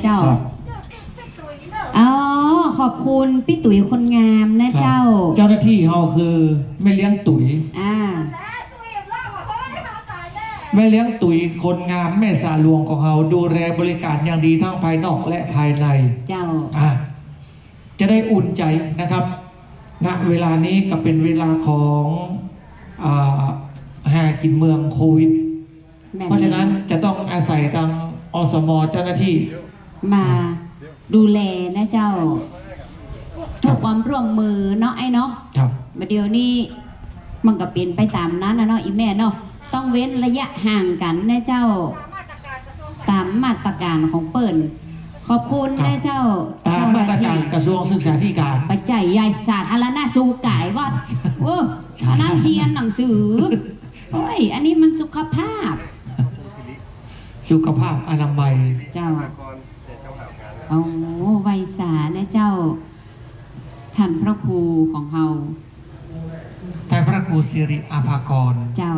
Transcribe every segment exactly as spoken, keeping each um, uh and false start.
เจ้า ครับ อ๋อ ขอบคุณปี้ตุ๋ยคนงามนะ ครับ เจ้า เจ้าหน้าตี้เฮาคือแม่เลี้ยงตุ๋ย อ่า แม่เลี้ยงตุ๋ยคนงามแม่สาหลวงของเฮา ดูแลบริการอย่างดีทั้งภายนอกและภายใน เจ้า อ่า จะได้อุ่นใจ๋นะครับ ณ เวลานี้ก็เป๋นเวลาของ อ่า หากิ๋นเมืองโควิด แม่น เพราะฉะนั้นจะต้องอาศัยตาง อสม เจ้าหน้าตี้ มาดูแลนะเจ้า เพื่อความร่วมมือเนาะไอ้เนาะ ครับ บ่าเดี่ยวนี้มันก็เป๋นไปต๋ามนั้นน่ะเนาะ อี่แม่เนาะ ต้องเว้นระยะห่างกั๋นนะเจ้า ต๋ามมาตรการของเปิ้น ขอบคุณนะเจ้า ครับ ต๋ามมาตรการ เจ้าหน้าตี้ กระทรวงศึกษาธิการ บ่ใจ้ใหญ่ สาธารณสุขก๋ายวัด เออ สาธารณะ อันนั้นเฮียนหนังสือ โอ้ย อันนี้มันสุขภาพ สุขภาพอนามัย เจ้า โอ้ ไหว้สานะเจ้า ท่านพระครูของเฮา ท่านพระครูสิริอาภากร เจ้า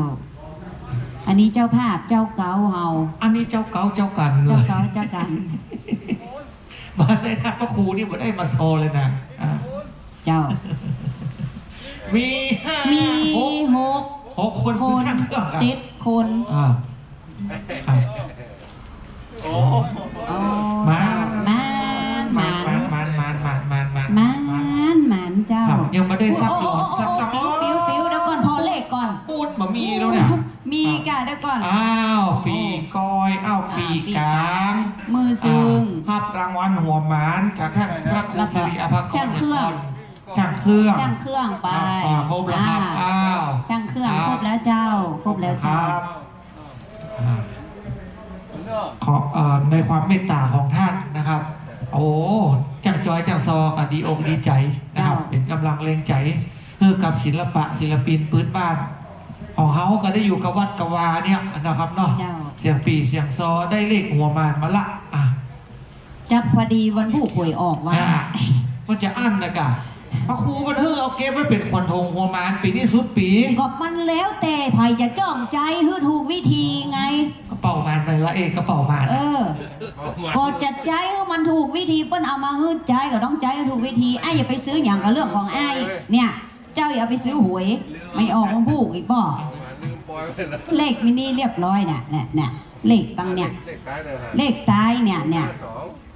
อันนี้เจ้าภาพ เจ้าเก๊าเฮา อันนี้เจ้าเก๊าเจ้ากั๋น เจ้าเก๊าเจ้ากั๋น บ่ได้ ท่านพระครูนี่บ่ได้มาซอเลยนะ อ่า เจ้า มีห้า มี หก หกคน คน คือช่างเครื่องอะ เจ็ดคน อ่า ครับ อ๋อ มา เจ้า หมาน หมาน หมาน หมาน หมาน หมาน หมาน หมาน หมาน หมาน เจ้า ครับ ยังบ่ได้สับหลอด โอ้ สับหลอด โอ้ โอ้ ปิ้ว ปิ้ว ปิ้ว เดี๋ยวก่อน ผ่อเลขก่อน ปูนบ่มีแล้วเนี่ย มีก่ะ เดี๋ยวก่อน อ้าว ปี๋ก้อย อ้าว อ่า ปี๋ก๋าง ปี๋ก๋าง มื้อซืน อ่า ฮับรางวัลหัวหมานจากท่านพระครู แล้วก็ สิริอาภากร ช่างเครื่อง ช่างเครื่อง ช่างเครื่องไป ครับ อ่า ครบแล้วครับ อ่า อ้าว ช่างเครื่อง ครับ ครบแล้วเจ้า ครบแล้วเจ้า ครับ อ่า ขอ เอ่อ ในความเมตต๋าของท่านนะครับ โอ้ จ้างจอยจ้างซอก็ดีอกดีใจ๋นะครับ เจ้า เป๋นก๋ำลังแรงใจ๋ คือกับศิลปะศิลปินปื๊นบ้านของเฮาก็ได้อยู่กับวัดกับวาเนี่ยนะครับเนาะ เจ้า เสียงปี่เสียงซอได้เลขหัวหมานมาละ อ่ะ จับพอดีวันพูกหวยออกว่า อ่ะ มันจะอั้นนะกะ พระครูมันหื้อเอาเก็บไว้เป๋นขวัญถุงหัวหมานปี๋นี้สุดปี๋ ก็มันแล้วแต่ใผจะจ้องใจ๊หื้อถูกวิธีไง กระเป๋าหมานไปละเอก กระเป๋าหมาน เออ ก็จะใจ๊หื้อมันถูกวิธี เปิ้นเอามาหื้อใจ๊ก็ต้องใจ๊หื้อถูกวิธี อ้ายอย่าไปซื้อหยังก็เรื่องของอ้าย เนี่ย เจ้าอย่าไปซื้อหวย ไม่ออกวันพูกอีกบ่ เลขมินิเรียบร้อยน่ะ เนี่ย เนี่ย เลขตังเนี่ย เลขต๊ายเนี่ย เนี่ย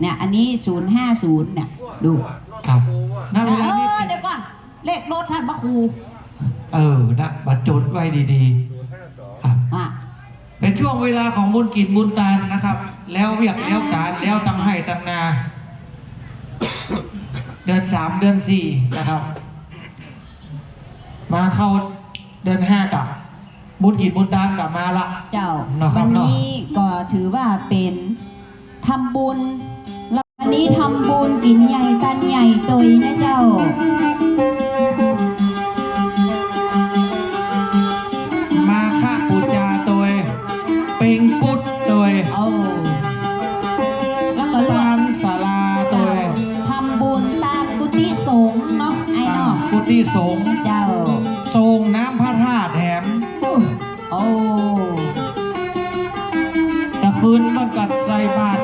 เนี่ย อันนี้ศูนย์ห้าศูนย์เนี่ย ดู ครับ ณ เวลานี้ เออ เดี๋ยวก่อน เลขรถท่านพระครู เออ นะ มาจดไว้ดีๆ ครับ อ่ะ เป๋นช่วงเวลาของบุญกิ๋นบุญตานนะครับ แล้วเวียกแล้วก๋าน แล้วตังไฮ่ตังนา เดือนสาม เดือนสี่ นะครับ มาเข้าเดือนห้าก่ะ บุญกิ๋นบุญตานก่ะมาละ เจ้า นะครับ วันนี้ก็ถือว่าเป๋นทำบุญ วันนี้ทำบุญกิ๋นใหญ่ตานใหญ่ตวยนะเจ้า มาฆปู๋จาตวย เปงปุ๊ดตวย โอ้ แล้วก็ลวด ตานศาลาตวย เจ้า ทำบุญตางกุฏิสงฆ์เนาะ ไอ้เนาะ อ่า กุฏิสงฆ์ เจ้า ส่งน้ำพระธาตุแถม อู้ โอ้ ตะคืนมันกัดใส่บาตร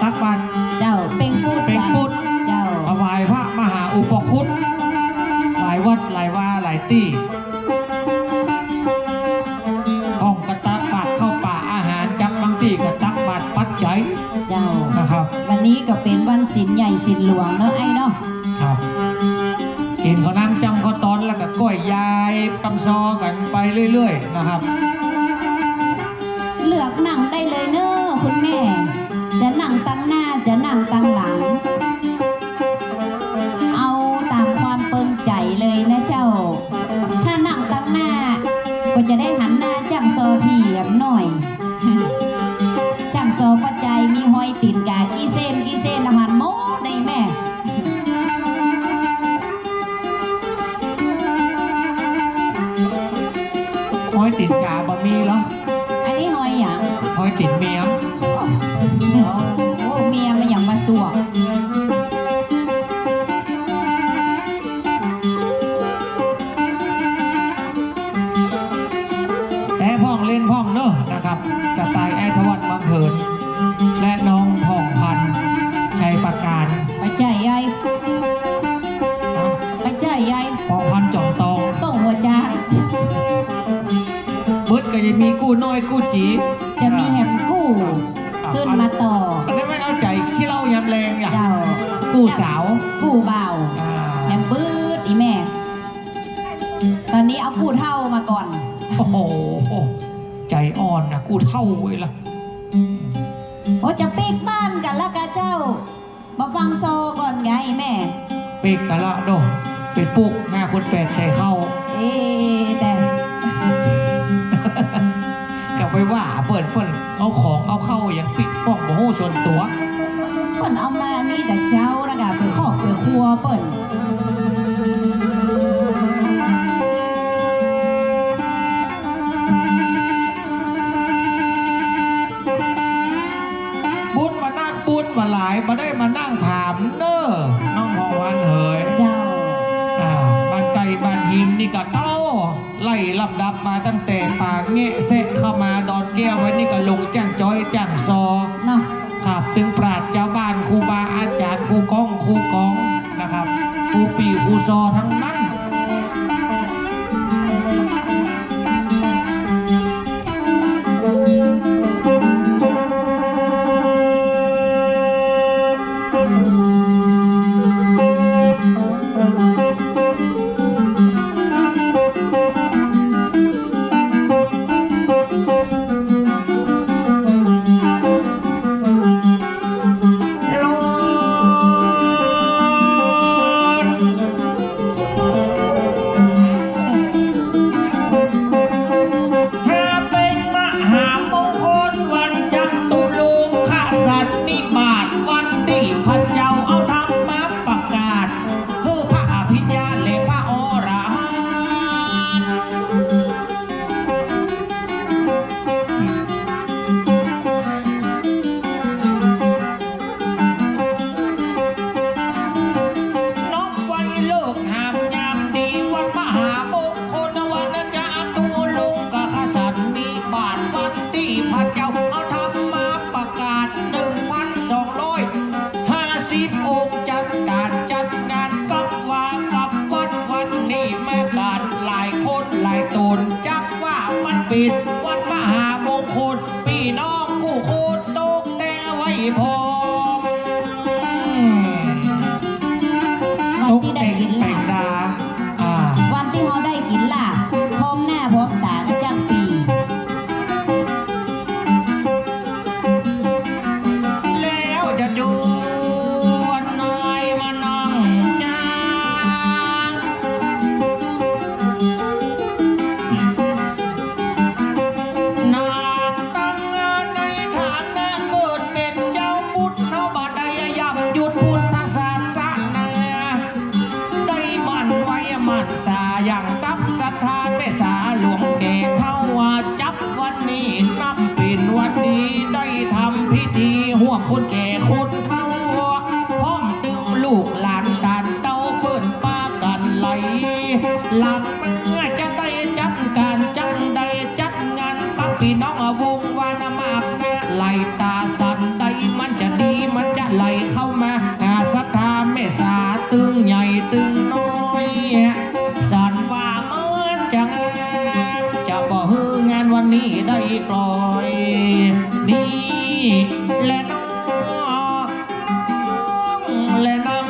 ตักบาตร เจ้า เปงปุ๊ด เปงปุ๊ด เจ้า ถวายพระมหาอุปคุต หลายวัดหลายวาหลายตี้ ห้องก็ตักบาตรข้าวป่าอาหาร จับบางตี้ก็ตักบาตรปัจจัย เจ้า นะครับ วันนี้ก็เป๋นวันศีลใหญ่ศีลหลวงเนาะไอ้เนาะ ครับ กิ๋นข้าวน้ำจ้ำข้าวตอนแล้วก็ก้อยยายกำซอกั๋นไปเรื่อยๆ นะครับ เลือกนั่งได้เลยเน้อคุณแม่ จะนั่งตังหน้า จะนั่งตังหลัง เอาต๋ามความเปิงใจ๋เลยนะเจ้า ถ้านั่งตังหน้า ก็จะได้หันหน้าจ้างซอเตียมหน้อย จ้างซอป้อใจ๋มีฮอยตี๋นก๋ากี่เส้นกี่เส้น หันหมดเลยแม่ ฮอยตี๋นก๋าบ่มี จะมีแหมกู้ อ่า ขึ้นมาต่อ อันนี้ไม่เอาใจ๋ขี้เหล้ายามแลงเนี่ย เจ้า กู้สาว กู้บ่าว อ่า แหมปื๊ดอีแม่ ต๋อนนี้เอากู้เฒ่ามาก่อน โอ้โห ใจ๋อ่อนนะ กู้เฒ่าเว้ยละ โอ้ จะปิ๊กบ้านกั๋นละก่าเจ้า มาฟังซอก่อนไงแม่ ปิ๊กกั๋นละเนาะ ไปปุ๊กห้าคนแปดใส่เข้า เอ๊ะ แต่ อย่าไปว่าเปิ้น เปิ้นเอาของเอาเข้าอย่างปิ๊กป้องบ่ฮู้ส่วนตั๋ว เปิ้นเอามานี่แต่เจ๊านะก่า เปื้อครอบเปื้อครัวเปิ้น บุญว่านักบุญว่าหลาย บ่ได้มานั่งถามเน่อ น้องทองวันเหย เจ้า อ่า บ้านใก้บ้านหิมนี่ก็เต้า ไล่ลำดับมาตั้งแต่ป่าแงะแซะเข้ามาดอนแก้ว วันนี้ก็ลงจ้างจ้อยจ้างซอ เนาะ ครับ ตึงปราชญ์จาวบ้าน ครูบาอาจ๋ารย์ ครูก้อง ครูกอง นะครับ ครูปี้ครูซอทั้งนั้น หาเป๋นมหามงคลวันจตุรงคสันนิบาต วันตี้พระเจ้าเอาธรรมมาประกาศ หื้อพระอภิญญาและพระอรหันต์ น้อมไหว้ฤกษ์หามยามดี วันมหามงคลวันจตุรงคสันนิบาต วันตี้พระเจ้าเอาธรรมมาประกาศ หนึ่งพันสองร้อยห้าสิบองค์ จัดก๋านจัดงานกับว่ากับวัด วันนี้มาก๋านหลายคนหลายต๋น จักว่ามันเป๋นวันมหามงคล ปี้น้องกู้คนตกแต่งไหว้พร้อม วันตี้ได้กิ๋นลาบ ตกแต่งแป๋งดา อ่า วันตี้เฮาได้กิ๋นลาบ พร้อมหน้าพร้อมต๋ากั๋นจั้งปี้ แล้วจะจวนนายมานั่งจา นางตั้งในฐานะเกิดเป๋นจาวพุทธ เฮาบ่ได้ย่ำหยุดพุทธศาสนา ได้หมั่นไหว้หมั่นสาอย่างกับศรัทธาแม่สาหลวงแก่เฒ่า ว่าจับวันนี้นับเป๋นวันดี ได้ทำพิธีฮ่วมคนแก่คนเฒ่า พร้อมตึงลูกหลานตานเต้าเปิ้นปากั๋นไหล หลังเมื่อจะได้จัดก๋านจังได้จัดงานกับปี้น้องวงวานมากนะ ไหลต๋าสันใดมันจะดี มันจะไหลเข้ามา หาศรัทธาแม่สาตึงใหญ่ตึงน้อย สันว่ามันจะงาม จะบ่หื้องานวันนี้ได้กล่อย นี่แหละน้อ น้องและนำ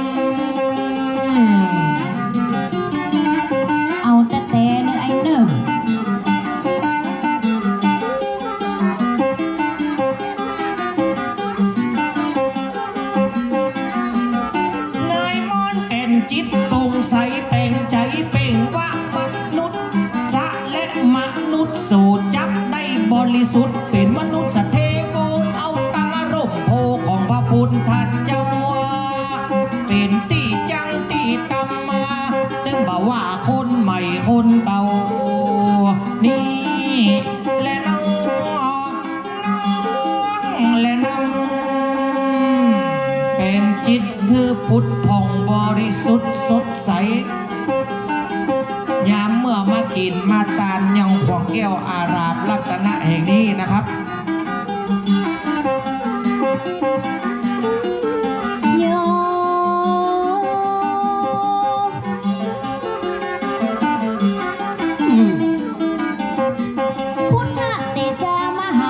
เอาแต่แต่เนอะไอ้เนอะ นายม่อนแป๋นจิตโปร่งใส แป๋งใจ๋เป่งว่ามนุษย์ สะและมนุษย์โสจักได้บริสุทธิ์ เป๋นมนุษย์สะเทโว เอาตามร่มโพธิ์ของพระพุทธเจ้า เป๋นตี้จั้งตี้ตำมา ตึงบ่ว่าคนใหม่คนเก่า นี่แหละน้อ น้องและนำ เป๋นจิตหื้อผุดผ่องบริสุทธิ์สดใส ยามเมื่อมากิ๋นมาตานยังขวางแก้วอารามรัตนะแห่งนี้นะครับ โย อืม พุทธเตจามหา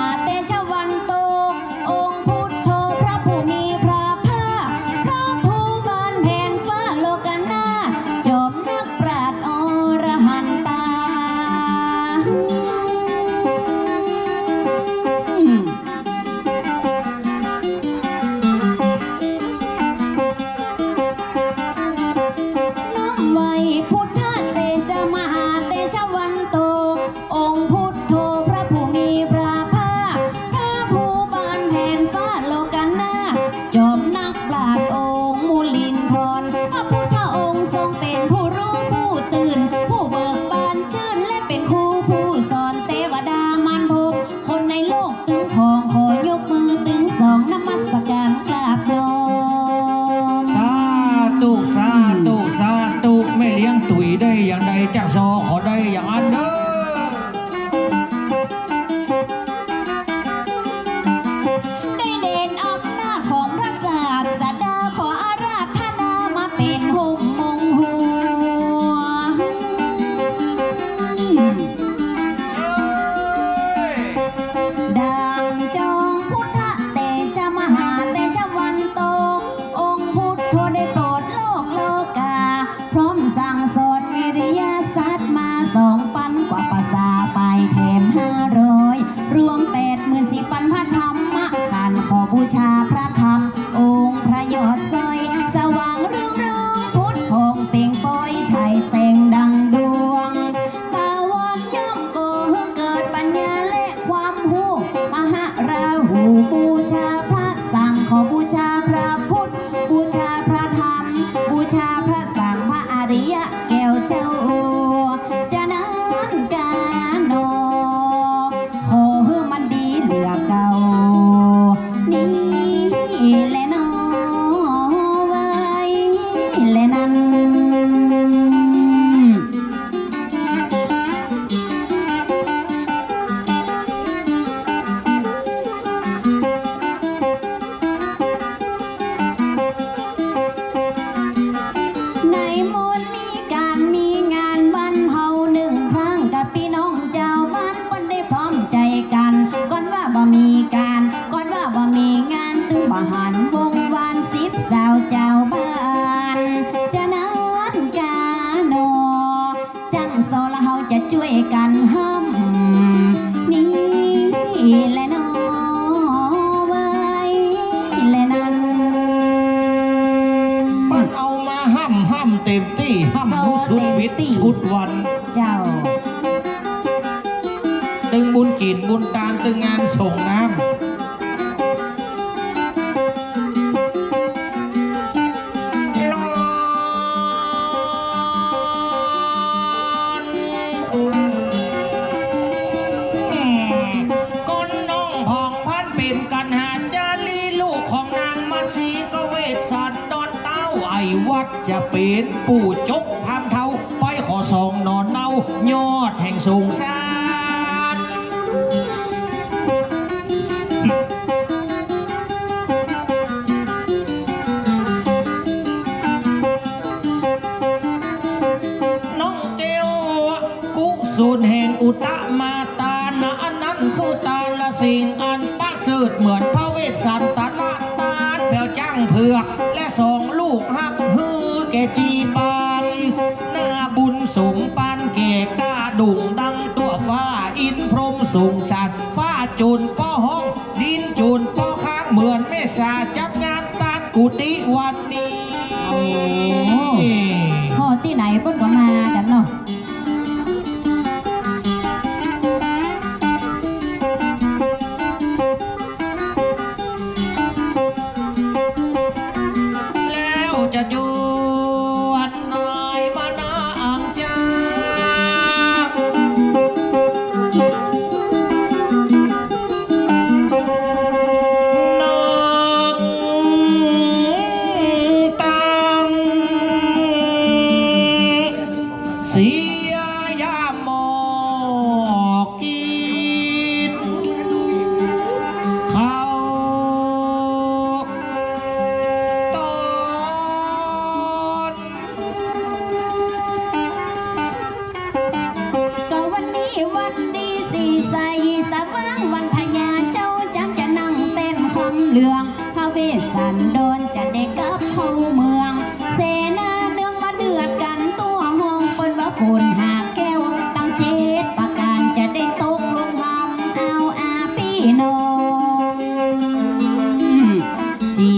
เต็มตี้ ฮ่ำฮู้สุดวิดสุดวัน เจ้า ตึงบุญกิ๋นบุญตาน ตึงงานส่งน้ำ ก้นน้องผ่องพันธุ์เป๋นกัณหาจารี ลูกของนางมัตสี ก็เวสสันดรเต้า ไอ้วัดจะเป๋นผู้จกพราหมณ์เฒ่า ไปขอส่องหน่อเนา ยอดแห่งสงสาร น้องแก้ว กุศลแห่งอุตตมตานะ อันนั้นคือตาละสิ่งอันประเสริฐ เหมือนพระเวสสันตะละตาน แผวจ้างเผือก และสองลูกฮัก หื้อแก่จีปาง หน้าบุญสมปานแก่กล้าโด่งดังทั่วฟ้า อินพรหมสงสาร ฟ้าโจรป้อฮ้อง ดินโจรป้อค้าง เหมือนแม่สาจัดงานตานกุฏิวันนี้ โอ้ ฮอดตี้ไหนเปิ้นก็มากั๋นเนาะ แล้วจะจวนนายมานาอังจา นางตัง เสียยามหมอกกิ๋นข้าวตอน ก็วันนี้วันดีสีใสสว่าง วันพญาเจ้าจันทร์จะนั่งเต้นคำเหลือง พระเวสสันดรจะได้กลับเข้าเมือง เสนาเนืองมาเดือดกั๋นทั่วห้อง เปิ้นว่าฝนหาแก้ว ตังเจ็ดประก๋านจะได้ตกลงหำเอาอาปี้น้อง จี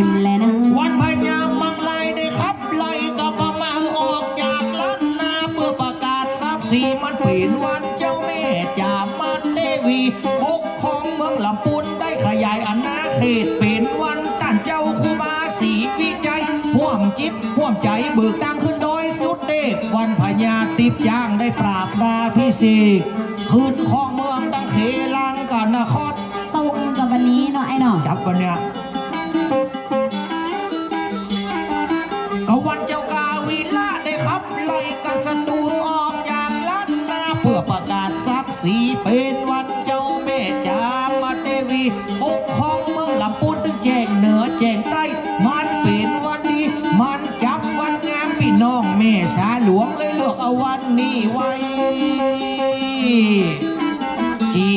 มแลนะ วันพญามังรายได้ขับไล่กับพม่าออกจากล้านนา เปื้อประกาศศักดิ์ศรี มันเป๋นวันเจ้าแม่จามัตเตวี ปกครองเมืองลำปูน ได้ขยายอาณาเขต เป๋นวันต้านเจ้าครูบาศรีวิชัย ฮ่วมจิตฮ่วมใจ๋ เบิกตางขึ้นดอยสุเทพ วันพญาติ๊บจ้างได้ปราบดาภิเษก ขึ้นครองเมืองตังเขลังกนคร ตรงกับวันนี้เนาะไอ้เนาะ จับวันเนี้ย ก็วันเจ้ากาวิละได้ขับไล่กับศัตรูออกจากล้านนา เปื้อประกาศศักดิ์ศรี เป๋นวันเจ้าแม่จามัตเตวี ปกครองเมืองลำปูนตึงแจ้งเหนือแจ้งใต้ มันเป๋นวันดี มันจับวันงาม ปี้น้องแม่สาหลวงเลยเลือกเอาวันนี้ไว้ จี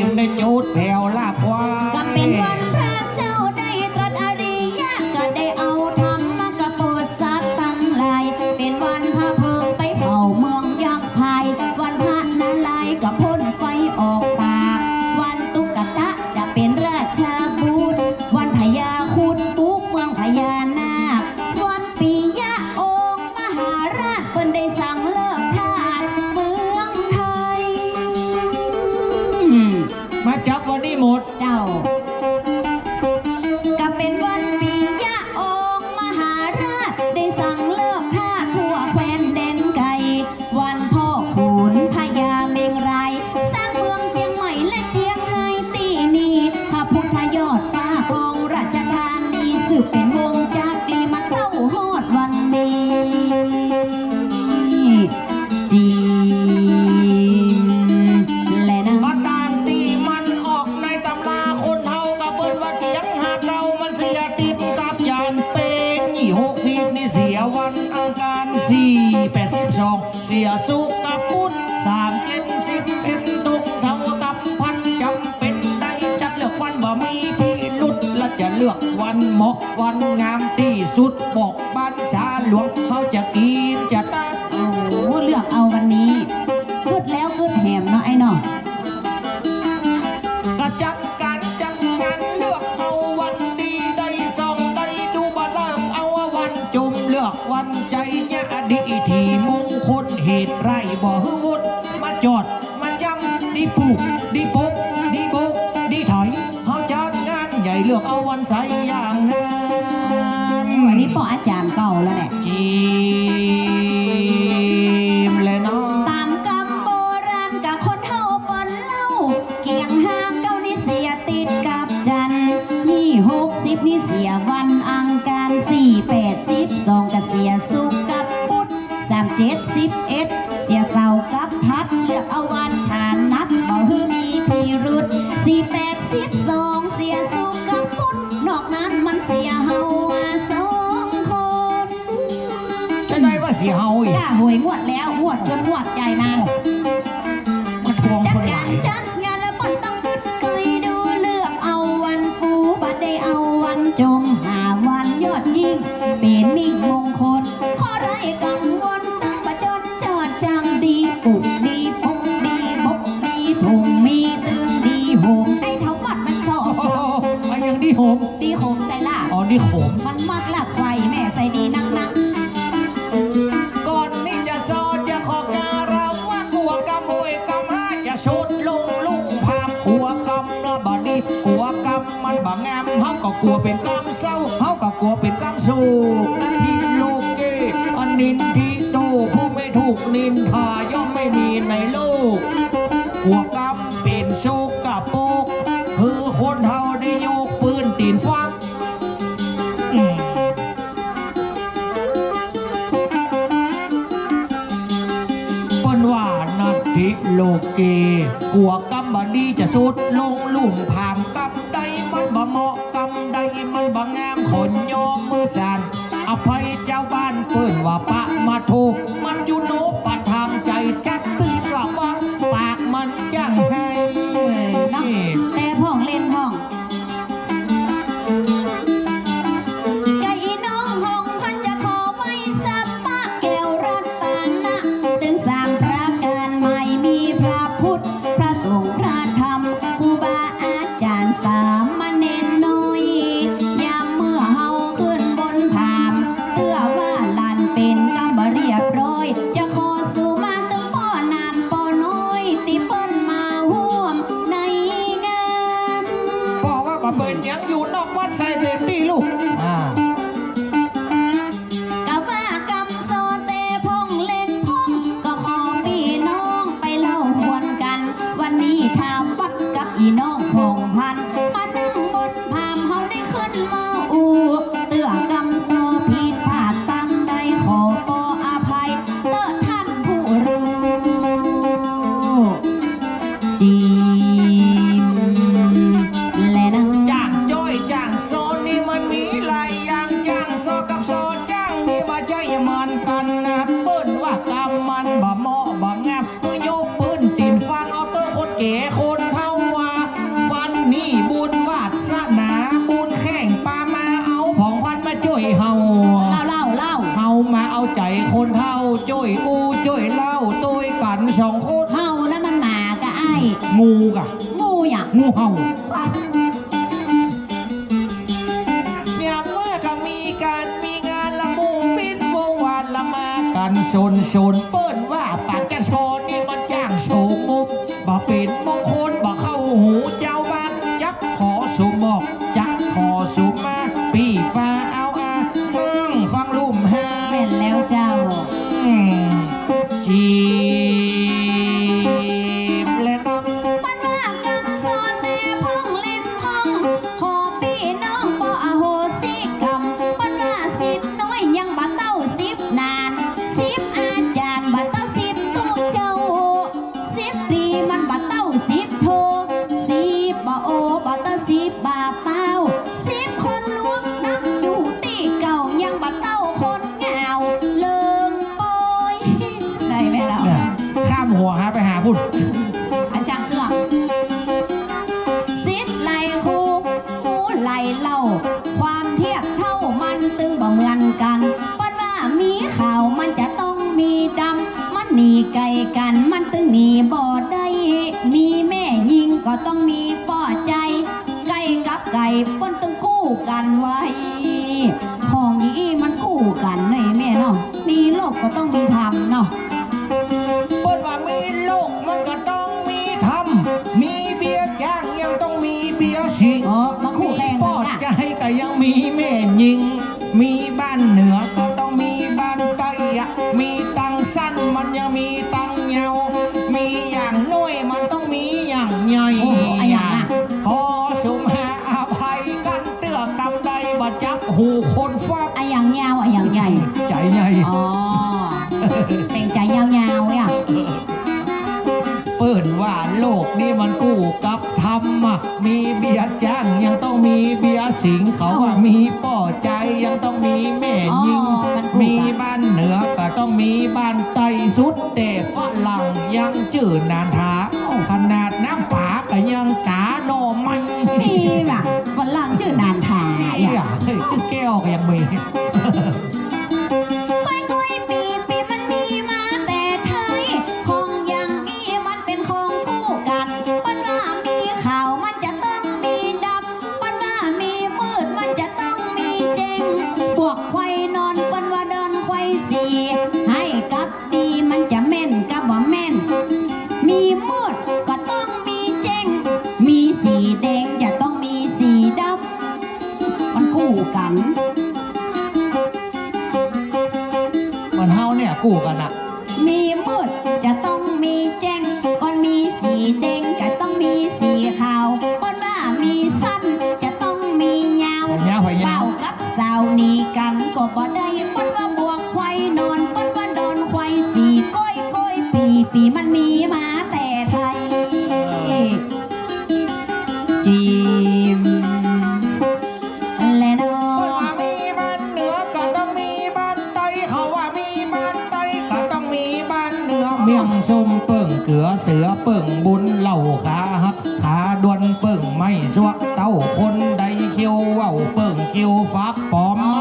มได้จุดแผวลาบควาย ก็เป๋นวันพระเจ้าได้ตรัสอริยะ ก็ได้เอาธรรมะกะโปรดสัตว์ตังหลาย เป๋นวันพระเพลิงไปเผาเมืองยักษ์พาย วันพระนารายณ์ก็พ่นไฟออกปาก วันตุ๊กตะจะเป๋นราชาบุตร วันพญาครุฑบุกเมืองพญานาค วันปิยะองค์มหาราชเปิ้นได้สั่งเลิกทาสเมืองไทย มาจับวันนี้หมด เจ้า ก็เป๋นวันปิยะองค์มหาราชได้สั่งเลิกทาสทั่วแคว้นแดนไกล วันพ่อขุนพญาเมงราย สร้างเมืองเจียงใหม่และเจียงไฮ้ตี้นี่ พระพุทธยอดฟ้าครองราชธานี สืบเป๋นวงศ์จักรีมาเต้าฮอดวันนี้ จีมแลนะ ก็ต๋ามตี้มันออกในต๋ำราคนเฮา ก็เปิ้นว่าเถียงหาเก่ามันเสียติ๊บกับจานเป๋ง ยี่หกสิบนี่เสียวันอังคาร สี่แปดสิบสอง เสียศุกร์กับพุธ สามเจ็ดสิบเอ็ดตรงเสาร์กับพัน จ๋ำเป๋นได้จัดเลือกวันบ่มีพิรุธ และจะเลือกวันเหมาะวันงามตี้สุด บอกบ้านสาหลวงเฮาจะกิ๋นจะตาก โอ้โห เลือกเอาวันนี้ กึ๊ดแล้วกึ๊ดแหมเนาะไอ้เนาะ ก็จัดก๋านจัดงานเลือกเอาวันดี ได้ส่องได้ดู ไร่บ่หื้อวุ้น มาจอด มาจ้ำ ดีปลูก ดีปลูก ดีปลูก ดีไถ เฮาจัดงานใหญ่เลือกเอาวันใสอย่างนั้น อันนี้ป้ออาจ๋ารย์เก่าแล้วแหละ จีมเลยเนาะ ต๋ามกำโบราณก่าคนเฒ่าเปิ้นเล่า เกี่ยงฮาเก๊านี่เสียติดกับจันทร์ มีหกสิบนี่เสียวันอังคาร สี่แปดสิบสองก็เสียศุกร์กับพุธ สามเจ็ดสิบเอ็ด เสียเสาร์กับพัด เลือกเอาวันถนัด บ่หื้อมีพิรุธ สี่แปดสิบสอง เสียศุกร์กับพุธ นอกนั้นมันเสียเฮาว่าสองคน จะได้ว่าเสียเฮาอีก จ้า หวยงวดแล้ว งวดจนงวดใจ๋มา มาทวงคนหลาย จัดงาน จัดงานแล้วเปิ้นต้องกึ๊ดก้อยดู เลือกเอาวันฟู บ่ได้เอาวันจม หาวันยอดยิ่ง เป๋นมิ่งมงคล ข้อใดกังวล ตึงบ่จดจอดจัง ดีปุกดีปุกดีปุกดีผง มีตึงดีโหม ไอ้เฒ่าวัดมันชอบ โอ้โห อะหยังดีโหม ดีโหมใส่ล่ะ อ๋อ ดีโหม มันมักลักไฟแม่ใส่ดีนักนัก ก่อนนี้จะซอจะขอการะว่ากั๋วกำโอยกำห้าจะสุดลงลุ่มพาม กั๋วกำละบ่ดี กั๋วกำมันบ่งาม เฮาก็กั๋วเป๋นกำเศร้า เฮาก็กั๋วเป๋นกำโศก นินทิโลเก อนินทิโต ผู้ไม่ถูกนินทาย่อมไม่มีในโลก กั๋วกำเป๋นโสกกะปรก หื้อคนเฒ่าได้ยกปืนตี๋นฟัง อืม เปิ้นว่านินทิโลเก กั๋วกำบ่ดีจะสุดลงลุ่มพาม กำใดมันบ่เหมาะ กำใดมันบ่งาม ขอยอมมือสั่น อภัยเจ้าบ้านเปิ้นว่าปะมาโท มัจจุโนปะทานใจ๋ จักตึงระวัง ปากมันจั้งไห้ เออเนาะ แต่พ่องเล่นพ่อง กะอีน้องผ่องพันธุ์จะขอไหว้สักปะแก้วรัตนะ ตึงสามประก๋านไม่มีพระพุทธ พระสงฆ์ พระธรรม ครูบาอาจ๋ารย์ สามเณรน้อย ยามเมื่อเฮาขึ้นบนพาม เตื้อว่าหลานเป๋นกำบ่เรียบร้อย จะขอสุมาตึงป้อหนานป้อน้อย ตี้เปิ้นมาฮ่วมในงาน ป้อว่าบ่เป๋นหยัง อยู่นอกวัดใส่เต็มตี้ลูก อ่า กะว่ากำซอแต่พ่องเล่นพ่อง ก็ขอปี้น้องไปเล่าฮวนกั๋น วันนี้ทางวัดกับอีน้องผ่องพันธุ์ มานั่งบนพามเฮาได้ขึ้นมาอู้ เตื้อกำซอผิดพลาดตางใดขอปออภัยเต๊อะท่านผู้ฮู้ จีมแลนะ จ้างจ้อยจ้างซอนี่มันมีหลายอย่าง จ้างซอกับซอจ้างนี่บ่ใจ้เหมือนกั๋นนะ เปิ้นว่ากำมันบ่เหมาะบ่งาม เมื่อยกปืนตี๋นฟังเอาเต๊อะคนแก่คนเฒ่าว่า วันนี้บุญวาสนาบุญแข่งปามาเอาผ่องพันธุ์มาจ้วยเฮา เล่า เล่า เล่า เฮามาเอาใจ๋คนเฒ่า จ้วยอู้จ้วยเล่าตวยกั๋นสองคน เฮานะมันหมากะอ้าย งูกะ งูหยัง งูเห่า ยามเมื่อก็มีก๋านมีงานละหมู่มิตรวงวานละมากั๋นสนสน เปิ้นว่าปากจ้างซอนี่มันจ้างโสมม บ่เป๋นมงคลบ่เข้าหูเจ้าบ้าน จักขอสุมออก จักขอสุมา ปี้ปาเอาอา นั่งฟังลุ่มหา แม่นแล้วเจ้า อืม จีบและน้อง เปิ้นว่ากำซอแต่พ่องเล่นพ่อง ขอปี้น้องปออโหสิกรรม เปิ้นว่าสิบน้อยยังบ่เต้าสิบหนาน สิบอาจ๋ารย์บ่เต้าสิบตุ๊เจ้า สิบตรีมันบ่เต้าสิบโท สิบบ่โอบ่เต้าสิบบ่าเป้า สิบคนหลวงนักอยู่ตี้เก่า ยังบ่เต้าคนเหงาเลิงปอย ได้ไหมเรา เนี่ย ข้ามหัวฮะ ไปหาพุ้น อาจ๋ารย์เครื่อง สิทธิ์ไหลครู ฮู้ไหลเล่า ความเทียบเท่ามันตึงบ่เหมือนกั๋น เปิ้นว่ามีขาวมันจะต้องมีดำ มันหนีไก่กั๋น มันตึงหนีบ่ได้ มีแม่ญิงก็ต้องมีป้อใจ๋ ไก่กับไก่เปิ้นตึงกู้กั๋นไว้ ของอย่างอี้มันกู้กั๋นเนาะแม่เนาะ มีโลภก็ต้องมีธรรมเนาะ สิง อ๋อ มาคู่แข่งกัน มีป้อใจ๋ก็ยังมีแม่ญิง มีบ้านเหนือก็ต้องมีบ้านใต้อะ มีตังสั้นมันยังมีตังยาว มีอย่างน้อยมันต้องมีอย่างใหญ่ โอ้โห อะหยังอะ ขอสุมาอภัยกั๋นเตื้อกำใดบ่จับหูคนฟัง อะหยังยาว อะหยังใหญ่ ใจ๋ใหญ่ อ๋อ เป๋นใจ๋ยาวๆ อะ เปิ้นว่าโลกนี้มันกู้กับธรรมอะ มีเบี้ยจ๊างยังต้องมีเบี้ยสิง เขาว่ามีป้อใจ๋ยังต้องมีแม่ญิง อ๋อ มันกู้กัน มีบ้านเหนือก็ต้องมีบ้านใต้ สุดแต่ฝรั่งยังจื้อนันทา ขนาดน้ำป๋าก็ยังก๋าหน่อไม้ นี่ว่ะ ฝรั่งจื้อนันทา เอี้ย จื้อแก้วก็ยังมี ก้อยๆ ปี๋ๆ มันมีมาแต่ไทย ของอย่างอี้มันเป๋นของกู้กั๋น เปิ้นว่ามีข้าวมันจะต้องมีดำ เปิ้นว่ามีมืดมันจะต้องมีเจ๊ง ปวกไขว่นอนเปิ้นว่าดอนไขว่สี ไฮ่กับดีมันจะแม่นกับบ่แม่น มีมืดก็ต้องมีเจ๊ง มีสีแดงจะต้องมีสีดำ มันกู้กั๋น เหมือนเฮาเนี่ยกู้กั๋นอะ มีมืดจะต้องมีแจ้ง ก่อนมีสีแดงก็ต้องมีสีขาว เปิ้นว่ามีสั้นจะต้องมียาว ยาวไปยาว เว้ากับสาวหนีกั๋นก็บ่ได้ เปิ้นว่าปวกไขว่นอน เปิ้นว่าดอนไขว่สี ก้อยๆ ปี๋ๆ มันมีมาแต่ไทย จิม และน้อง เปิ้นว่ามีบ้านเหนือก็ต้องมีบ้านใต้ เขาว่ามีบ้านใต้ก็ต้องมีบ้านเหนือ เมี่ยงส้มเปิ้งเกือ เสือเปิ้งบุญ เหล้าขาหักขาด้วน เปิ้งไม้สวก เต้าคนใดเคี้ยวเว้า เปิ้งเคี้ยวฝากปอม อ๋อ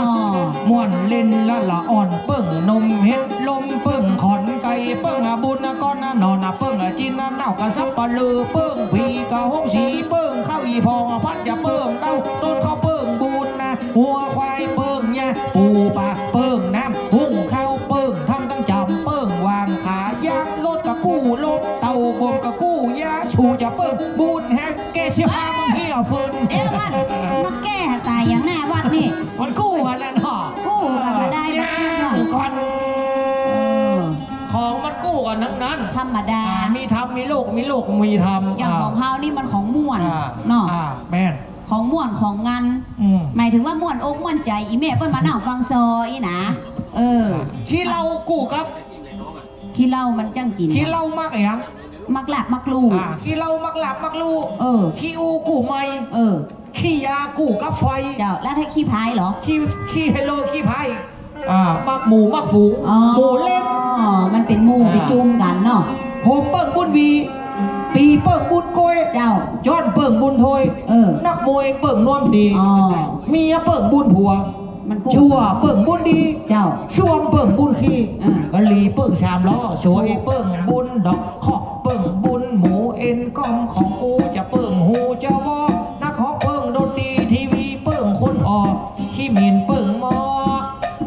ม่วนเล่นละละอ่อน เปิ้งนมเห็ดลม เปิ้งขอนไก่ เปิ้งบุญก้อนนอน เปิ้งจินเน่ากับสัปเหร่อ เปิ้งผีกับฮงสี เปิ้งข้าวอีพองพันจะเปิ้งเต้า ต้นข้าวเปิ้งบุญนา งัวควายเปิ้งหญ้า ปูป๋าเปิ้งน้ำ หุงข้าวเปิ้ง ทำตังจำเปิ้ง วางขายางรถก็กู้รถ เต้าบ่มก็กู้ยา สูจะเปิ้งบุญแฮง แก่สิบห้า บางทีเอาฟืน เดี๋ยวก่อน มาแก้ต๋ายอย่างหน้าวัดนี่ มันกู้กั๋นนะเนาะ กู้กั๋นมาได้ ย่างก่อน เออ ของมันกู้กั๋นตังนั้น ธรรมดา อ่า มีธรรม มีโลก มีโลก มีธรรม อย่างของเฮานี่มันของม่วน อ่า เนาะ อ่า แม่น ของม่วนของงัน อืม หมายถึงว่าม่วนอกม่วนใจ๋ อี่แม่เปิ้นมานั่งฟังซออี้นะ เออ ขี้เหล้ากู้กับ ขี้เหล้ามันจั้งกิ๋น ขี้เหล้ามักอะหยัง มักลาบมักลู่ อ่า ขี้เหล้ามักลาบมักลู่ เออ ขี้อู้กู้ไม้ เออ ขี้ยากู้กับไฟ เจ้า แล้วถ้าขี้พายเหรอ ขี้ ขี้เฮโล ขี้พาย อ่า มักหมู่มักฝูง อ๋อ หมู่เล่น มันเป๋นหมู่ อ่า เป๋นจุมกั๋นเนาะ โฮมเปิ้งบุญหวี ปี๋เปิ้งบุญก้วย เจ้า จ้อนเปิ้งบุญถ้วย เออ นักมวยเปิ้งนวมดี อ๋อ เมียเปิ้งบุญผัว มันกู้ จั่วเปิ้งบุญดี เจ้า ส้วมเปิ้งบุญขี้ อ่า กะหลีเปิ้งสามล้อ สวยเปิ้งบุญดอก คอกเปิ้งบุญหมู เอ็นก้อมของกูจะเปิ้งฮูจะวอ นักฮ้องเปิ้งดนตรี ทีวีเปิ้งคนผ่อ ขี้หมิ่นเปิ้งหม้อ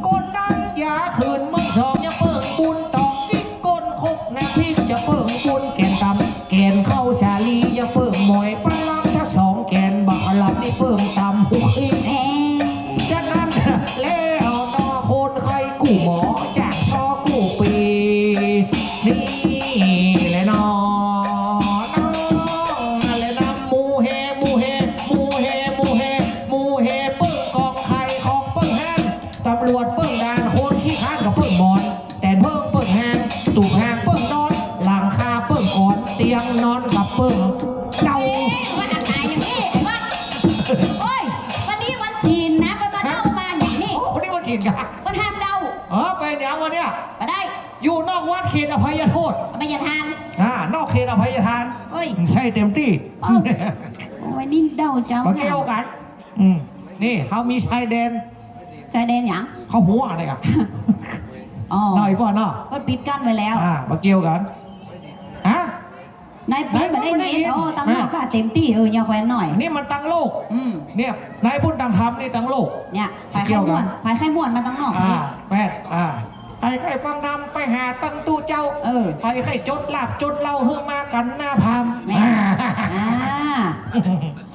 ก้นดังยาขืนเมืองสอง จะเปิ้งบุญตอง ติ๊กก้นคกน้ำพริก จะเปิ้งบุญแก่นตำ แก่นข้าวสาลี จะเปิ้งหมอยปลาร้า ถ้าสองแก่นบักขะหล่ำนี่เปิ้งตำหุกอิ๊ก เอ๊ะ จากนั้นแล้วเนาะ คนไข้กู้หมอ จากซอกู้ปี นี่แหละเนาะ น้องนั่นแหละนะ หมู่แห่ หมู่แห่ หมู่แห่ หมู่แห่ หมู่แห่เปิ้งกองไข่ของเปิ้งแห้ง ตำรวจเปิ้งด่าน คนขี้คร้านก็เปิ้งหมอน แตนเพิ่งเปิ้งแฮง ตูบแฮงเปิ้งนอน หลังคาเปิ้งกอน เตียงนอนกับเปิ้งเดา เอ๊ะ มันอันตรายอย่างนี้ ไอ้วัด โอ้ย วันนี้วันศีลนะ ไปมาเล่ามาอย่างนี้ โอ้ วันนี้วันศีลกะ มันห้ามเดา เออ ไปเดี๋ยววันเนี้ย บ่ได้ อยู่นอกวัดเขตอภัยโทษ อภัยทาน อ่า นอกเขตอภัยทาน เอ้ย ใช่เต็มตี้ เออ โอ้ย นี่เดาเจ้า บ่เกี่ยวกั๋น อืม นี่ เฮามีชายแดน ชายแดนหยัง เข้าหัวอะไรอ่ะ อ๋อ หน่อยก่อนเนาะ เปิ้นปิดกั้นไว้แล้ว อ่า บ่เกี่ยวกั๋น ฮะ ในปุ้นบ่ได้ยิน ในปุ้นบ่ได้ยิน อ๋อ ตังนอก ฮะ ว่าเต็มตี้ เออ ยาวแควนหน่อย นี่มันตังโลก อืม เนี่ย ในปุ้นตังธรรมนี่ตังโลก เนี่ย ไผใค่ม่วน บ่เกี่ยวกั๋น ไผใค่ม่วนมาตังนอก อ่า นี่ แม่น อ่า ไผใค่ฟังธรรมไปหาตังตุ๊เจ้า เออ ไผใค่จดลาภจดเหล้าหื้อมากั๋นหน้าพาม แม่น อ่า อ่า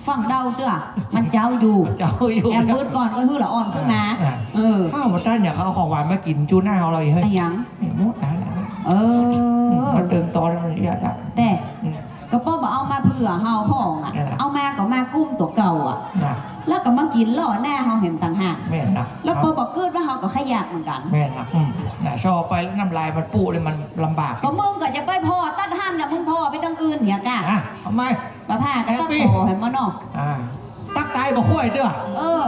ฟั่งเดาเตื้อ มันเจ๊าอยู่ เจ๊าอยู่ แอมวืดก่อนก็หื้อละอ่อนขึ้นมา อ่ะ เออ อ้าว บ่าต้านอย่างเขาเอาของหวานมากิ๋นจูหน้าเอาเลยเฮ้ย อะหยัง นี่หมดแล้วแหละ เออ อืม มันเติมตอนแล้วมันเอียดอะ แต่ อืม ก็เปิ้นบ่เอามาเผื่อเฮาพ่องอะ นั่นแหละ เอามาก็มากุ้มตั๋วเก่าอะ น่ะ แล้วก็มากิ๋นล่อหน้าเฮาแหมต่างหาก แม่นนะ แล้วเปิ้นบ่กึ๊ดว่าเฮาก็ใค่อยากเหมือนกั๋น แม่นนะ อืม น่ะ ซอไปแล้วน้ำลายมันปู๊เลย มันลำบาก ก็มึงก็จะไปผ่อตั๊ดหั้นน่ะ มึงผ่อไปตางอื่นเหียก่ะ อ่ะ เอาไหม ป้าผ้าก็ตั๊ดผ่อแหมบ่เนาะ อ่า ตั๊กต๋ายบ่ค่อยเตื้อ เออ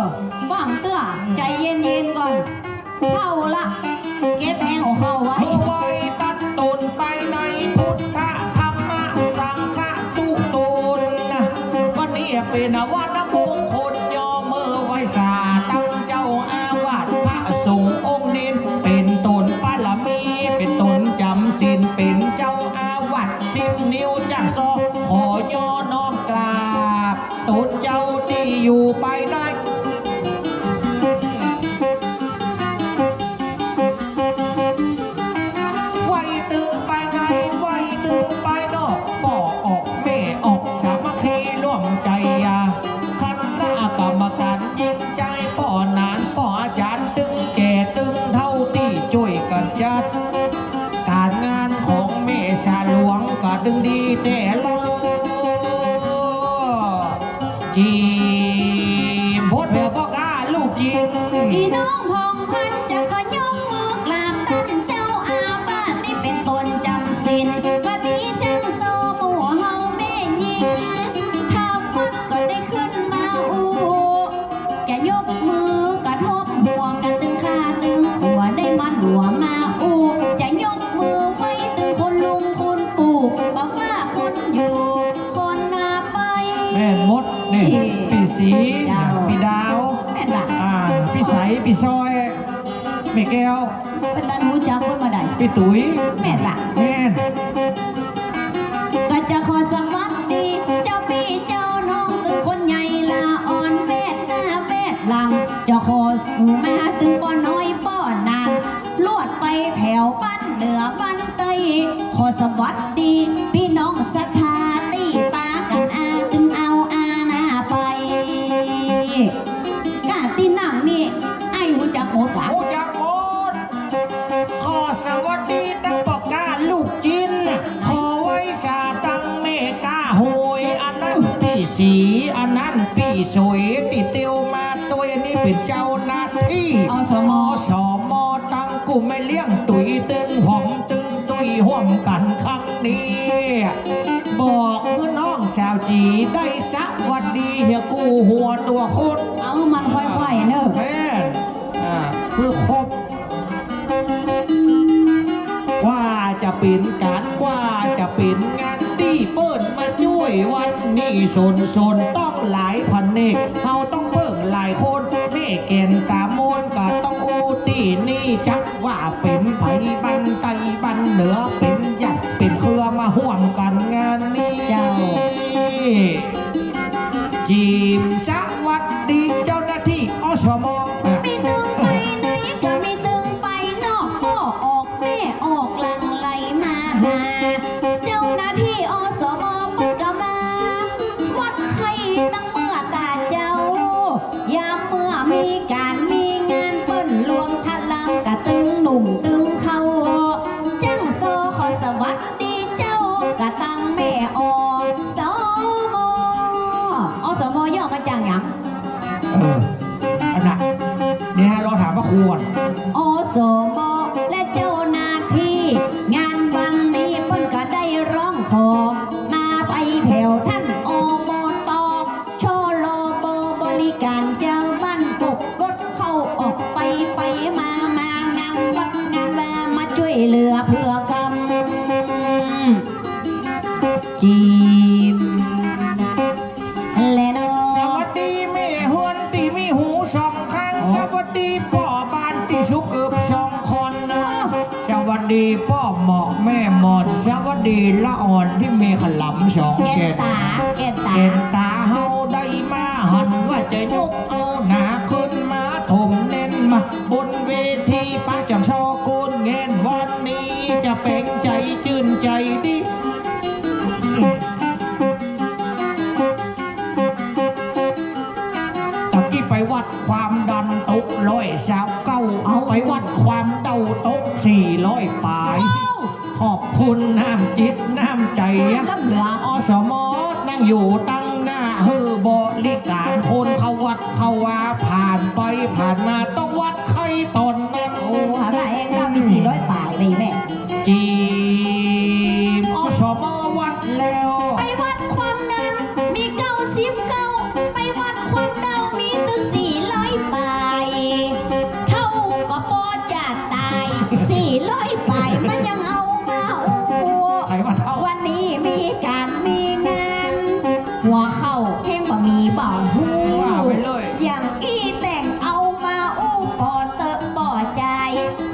ฟั่งเตื้อ ใจเย็นๆ ก่อน เข้าละ เก็บแฮงของเข้าไว้ เมื่อไหว้ตั๊ดตนไปในพุทธธรรมสังฆะทุกตนนะ วันนี้เป๋นวันมงคลยอเมื่อไหว้สาตังเจ้าอาวาสพระสงฆ์องค์เณร เป๋นตนปารมี เป๋นตนจ๋ำศีล เป๋นเจ้าอาวาสสิบนิ้วจากซอ ขอยอน้อมกราบ ตนเจ้าตี้อยู่ไปใน ไหว้ตึงไปใน ไหว้ตึงไปนอก ป้อออกแม่ออก สามัคคีร่วมใจ๋อะ คณะกรรมก๋านยิ่งใจ๋ ป้อหนานป้ออาจ๋ารย์ตึงแก่ตึงเฒ่าตี้จ้วยกั๋นจัด ก๋านงานของแม่สาหลวงก็ตึงดีแต๊เล่า จีม โพดแผวป้อก้าลูกจีม ปี้น้องผ่องพันจะขอยกมือกราบต้านเจ้าอาวาสตี้เป๋นตนจ๋ำศีล วันนี้จั้งซอหมู่เฮาแม่ญิง ทางวัดก็ได้ขึ้นมาอู้ จะยกมือกระทบหัวกั๋นตึงข้าตึงขัวได้มาหัวมาอู้ จะยกมือไหว้ตึงคุณลุงคุณปู่ บ่ว่าคนอยู่คนนาไป แม่นหมดนี่ ปี้ศรี เจ้า ปี้ดาว แม่นบ่ะ อ่า ปี้ใส ปี้ซอย แม่แก้ว เปิ้นตันฮู้จักเปิ้นบ่ได้ ปี้ตุ๋ย แม่นบ่ะ แม่น ก็จะขอสวัสดีเจ้าปี้เจ้าน้องตึงคนใหญ่ละอ่อนแวดหน้าแวดหลัง จะขอสู่มาตึงป้อน้อยป้อหนาน ลวดไปแผวบ้านเหนือบ้านใต้ ขอสวัสดีปี้น้องศรัทธาตี้ปากั๋นอาตึงเอาอาหน้าไป ก้าตี้นั่งนี่ อ้ายฮู้จักหมดบ่ะ ฮู้จักหมด ขอสวัสดีตังป้อก้าลูกจีน ขอไหว้สาตังแม่ก้าหวย อันนั้นปี้ศรี อันนั้นปี้สวย ตี้เตียวมาตวย อันนี้เป๋นเจ้าหน้าตี้ อสม อสม ตังกู้แม่เลี้ยงตุ๋ยตึงหอมตึง ตุ้ยฮ่วมกั๋นครั้งนี้ บอกหื้อน้องสาวจี๋ได้สวัสดีเหียกู้หัวตั๋วคน เอามันค่อยๆ เน่อ แม่น อ่า คือครบ กว่าจะเป๋นก๋าน กว่าจะเป๋นงานตี้เปิ้นมาจ้วยวันนี้ สนๆ ต้องหลายแผนก เฮาต้องเปิ้งหลายคน แม่แก่นต๋ามนก็ต้องอู้ตี้นี่ จัก ว่าเป๋นไผบ้านใต้บ้านเหนือ เป๋นญาติเป๋นเครือมาฮ่วมกั๋นงานนี้ เจ้า จีม สวัสดีเจ้าหน้าตี้ อสม มีตึงไปในก็มีตึงไปนอก ป้อออกแม่ออกหลั่งไหลมาหา เจ้าหน้าตี้ อสม เปิ้นก็มา วัดไข้ตั้งเมื่อตาเจ้า ยามเมื่อมีก๋านมีงานเปิ้นรวมพลังกะตึงหนุ่มตึงเฒ่า จั้งซอขอสวัสดีเจ้ากะตังแม่ อสม อสม ย่อมาจากหยัง เออ อันน่ะ นี่ฮะ รอถามพระครูก่อน อสม และเจ้าหน้าตี้ งานวันนี้เปิ้นก็ได้ร้องขอ มาไปแผวต้าน อบต ชลบ บริก๋านจาวบ้าน ปกรถเข้าออกไปไปมามา งานวัดงานวามาจ้วยเหลือเผื่อกั๋น จีม แลเนาะ สวัสดีแม่เฮือนตี้มีหูสองข้าง โอ้ สวัสดีป้อบ้านตี้สุเกือบสองคนนะ สวัสดีป้อหมอแม่หมอน สวัสดีละอ่อนตี้มีขะหล่ำสอง แก่นต๋า แก่นต๋า แก่นต๋าเฮาได้มาหันว่าจะยกเอาหน้าขึ้นมาถมแน่นมาบนเวที ปะจ๋ำซอกูลแงน วันนี้จะเป๋นใจ๋จื้นใจ๋ดี ไปวัดความดันตกร้อยซาวเก้า เอ้า ไปวัดความดันตกสี่ร้อยป๋าย เอ้า ขอบคุณน้ำจิตน้ำใจ๋ ล้ำเหลือ อสม นั่งอยู่ตังหน้าหื้อบริก๋านคนเข้าวัดเข้าวา ผ่านไปผ่านมาต้องวัดไข้ตอนนั้น โอ้ หาว่าเองก็มีสี่ร้อยป๋ายไปแม่ จีม อสม วัดแล้ว ไปวัดความดันมีเก้าสิบเก้า ไปวัดความดันมีตึงสี่ร้อยป๋าย เฒ่าก็ปอจะต๋าย สี่ร้อยป๋ายมันยังเอามาอู้ ใผว่าเฒ่า วันนี้มีก๋านมีงาน หัวเข้าเฮงบ่มีบ่ฮู้ ว่าไปเลย อย่างอี้แต่งเอามาอู้ปอเต๊อะปอใจ๋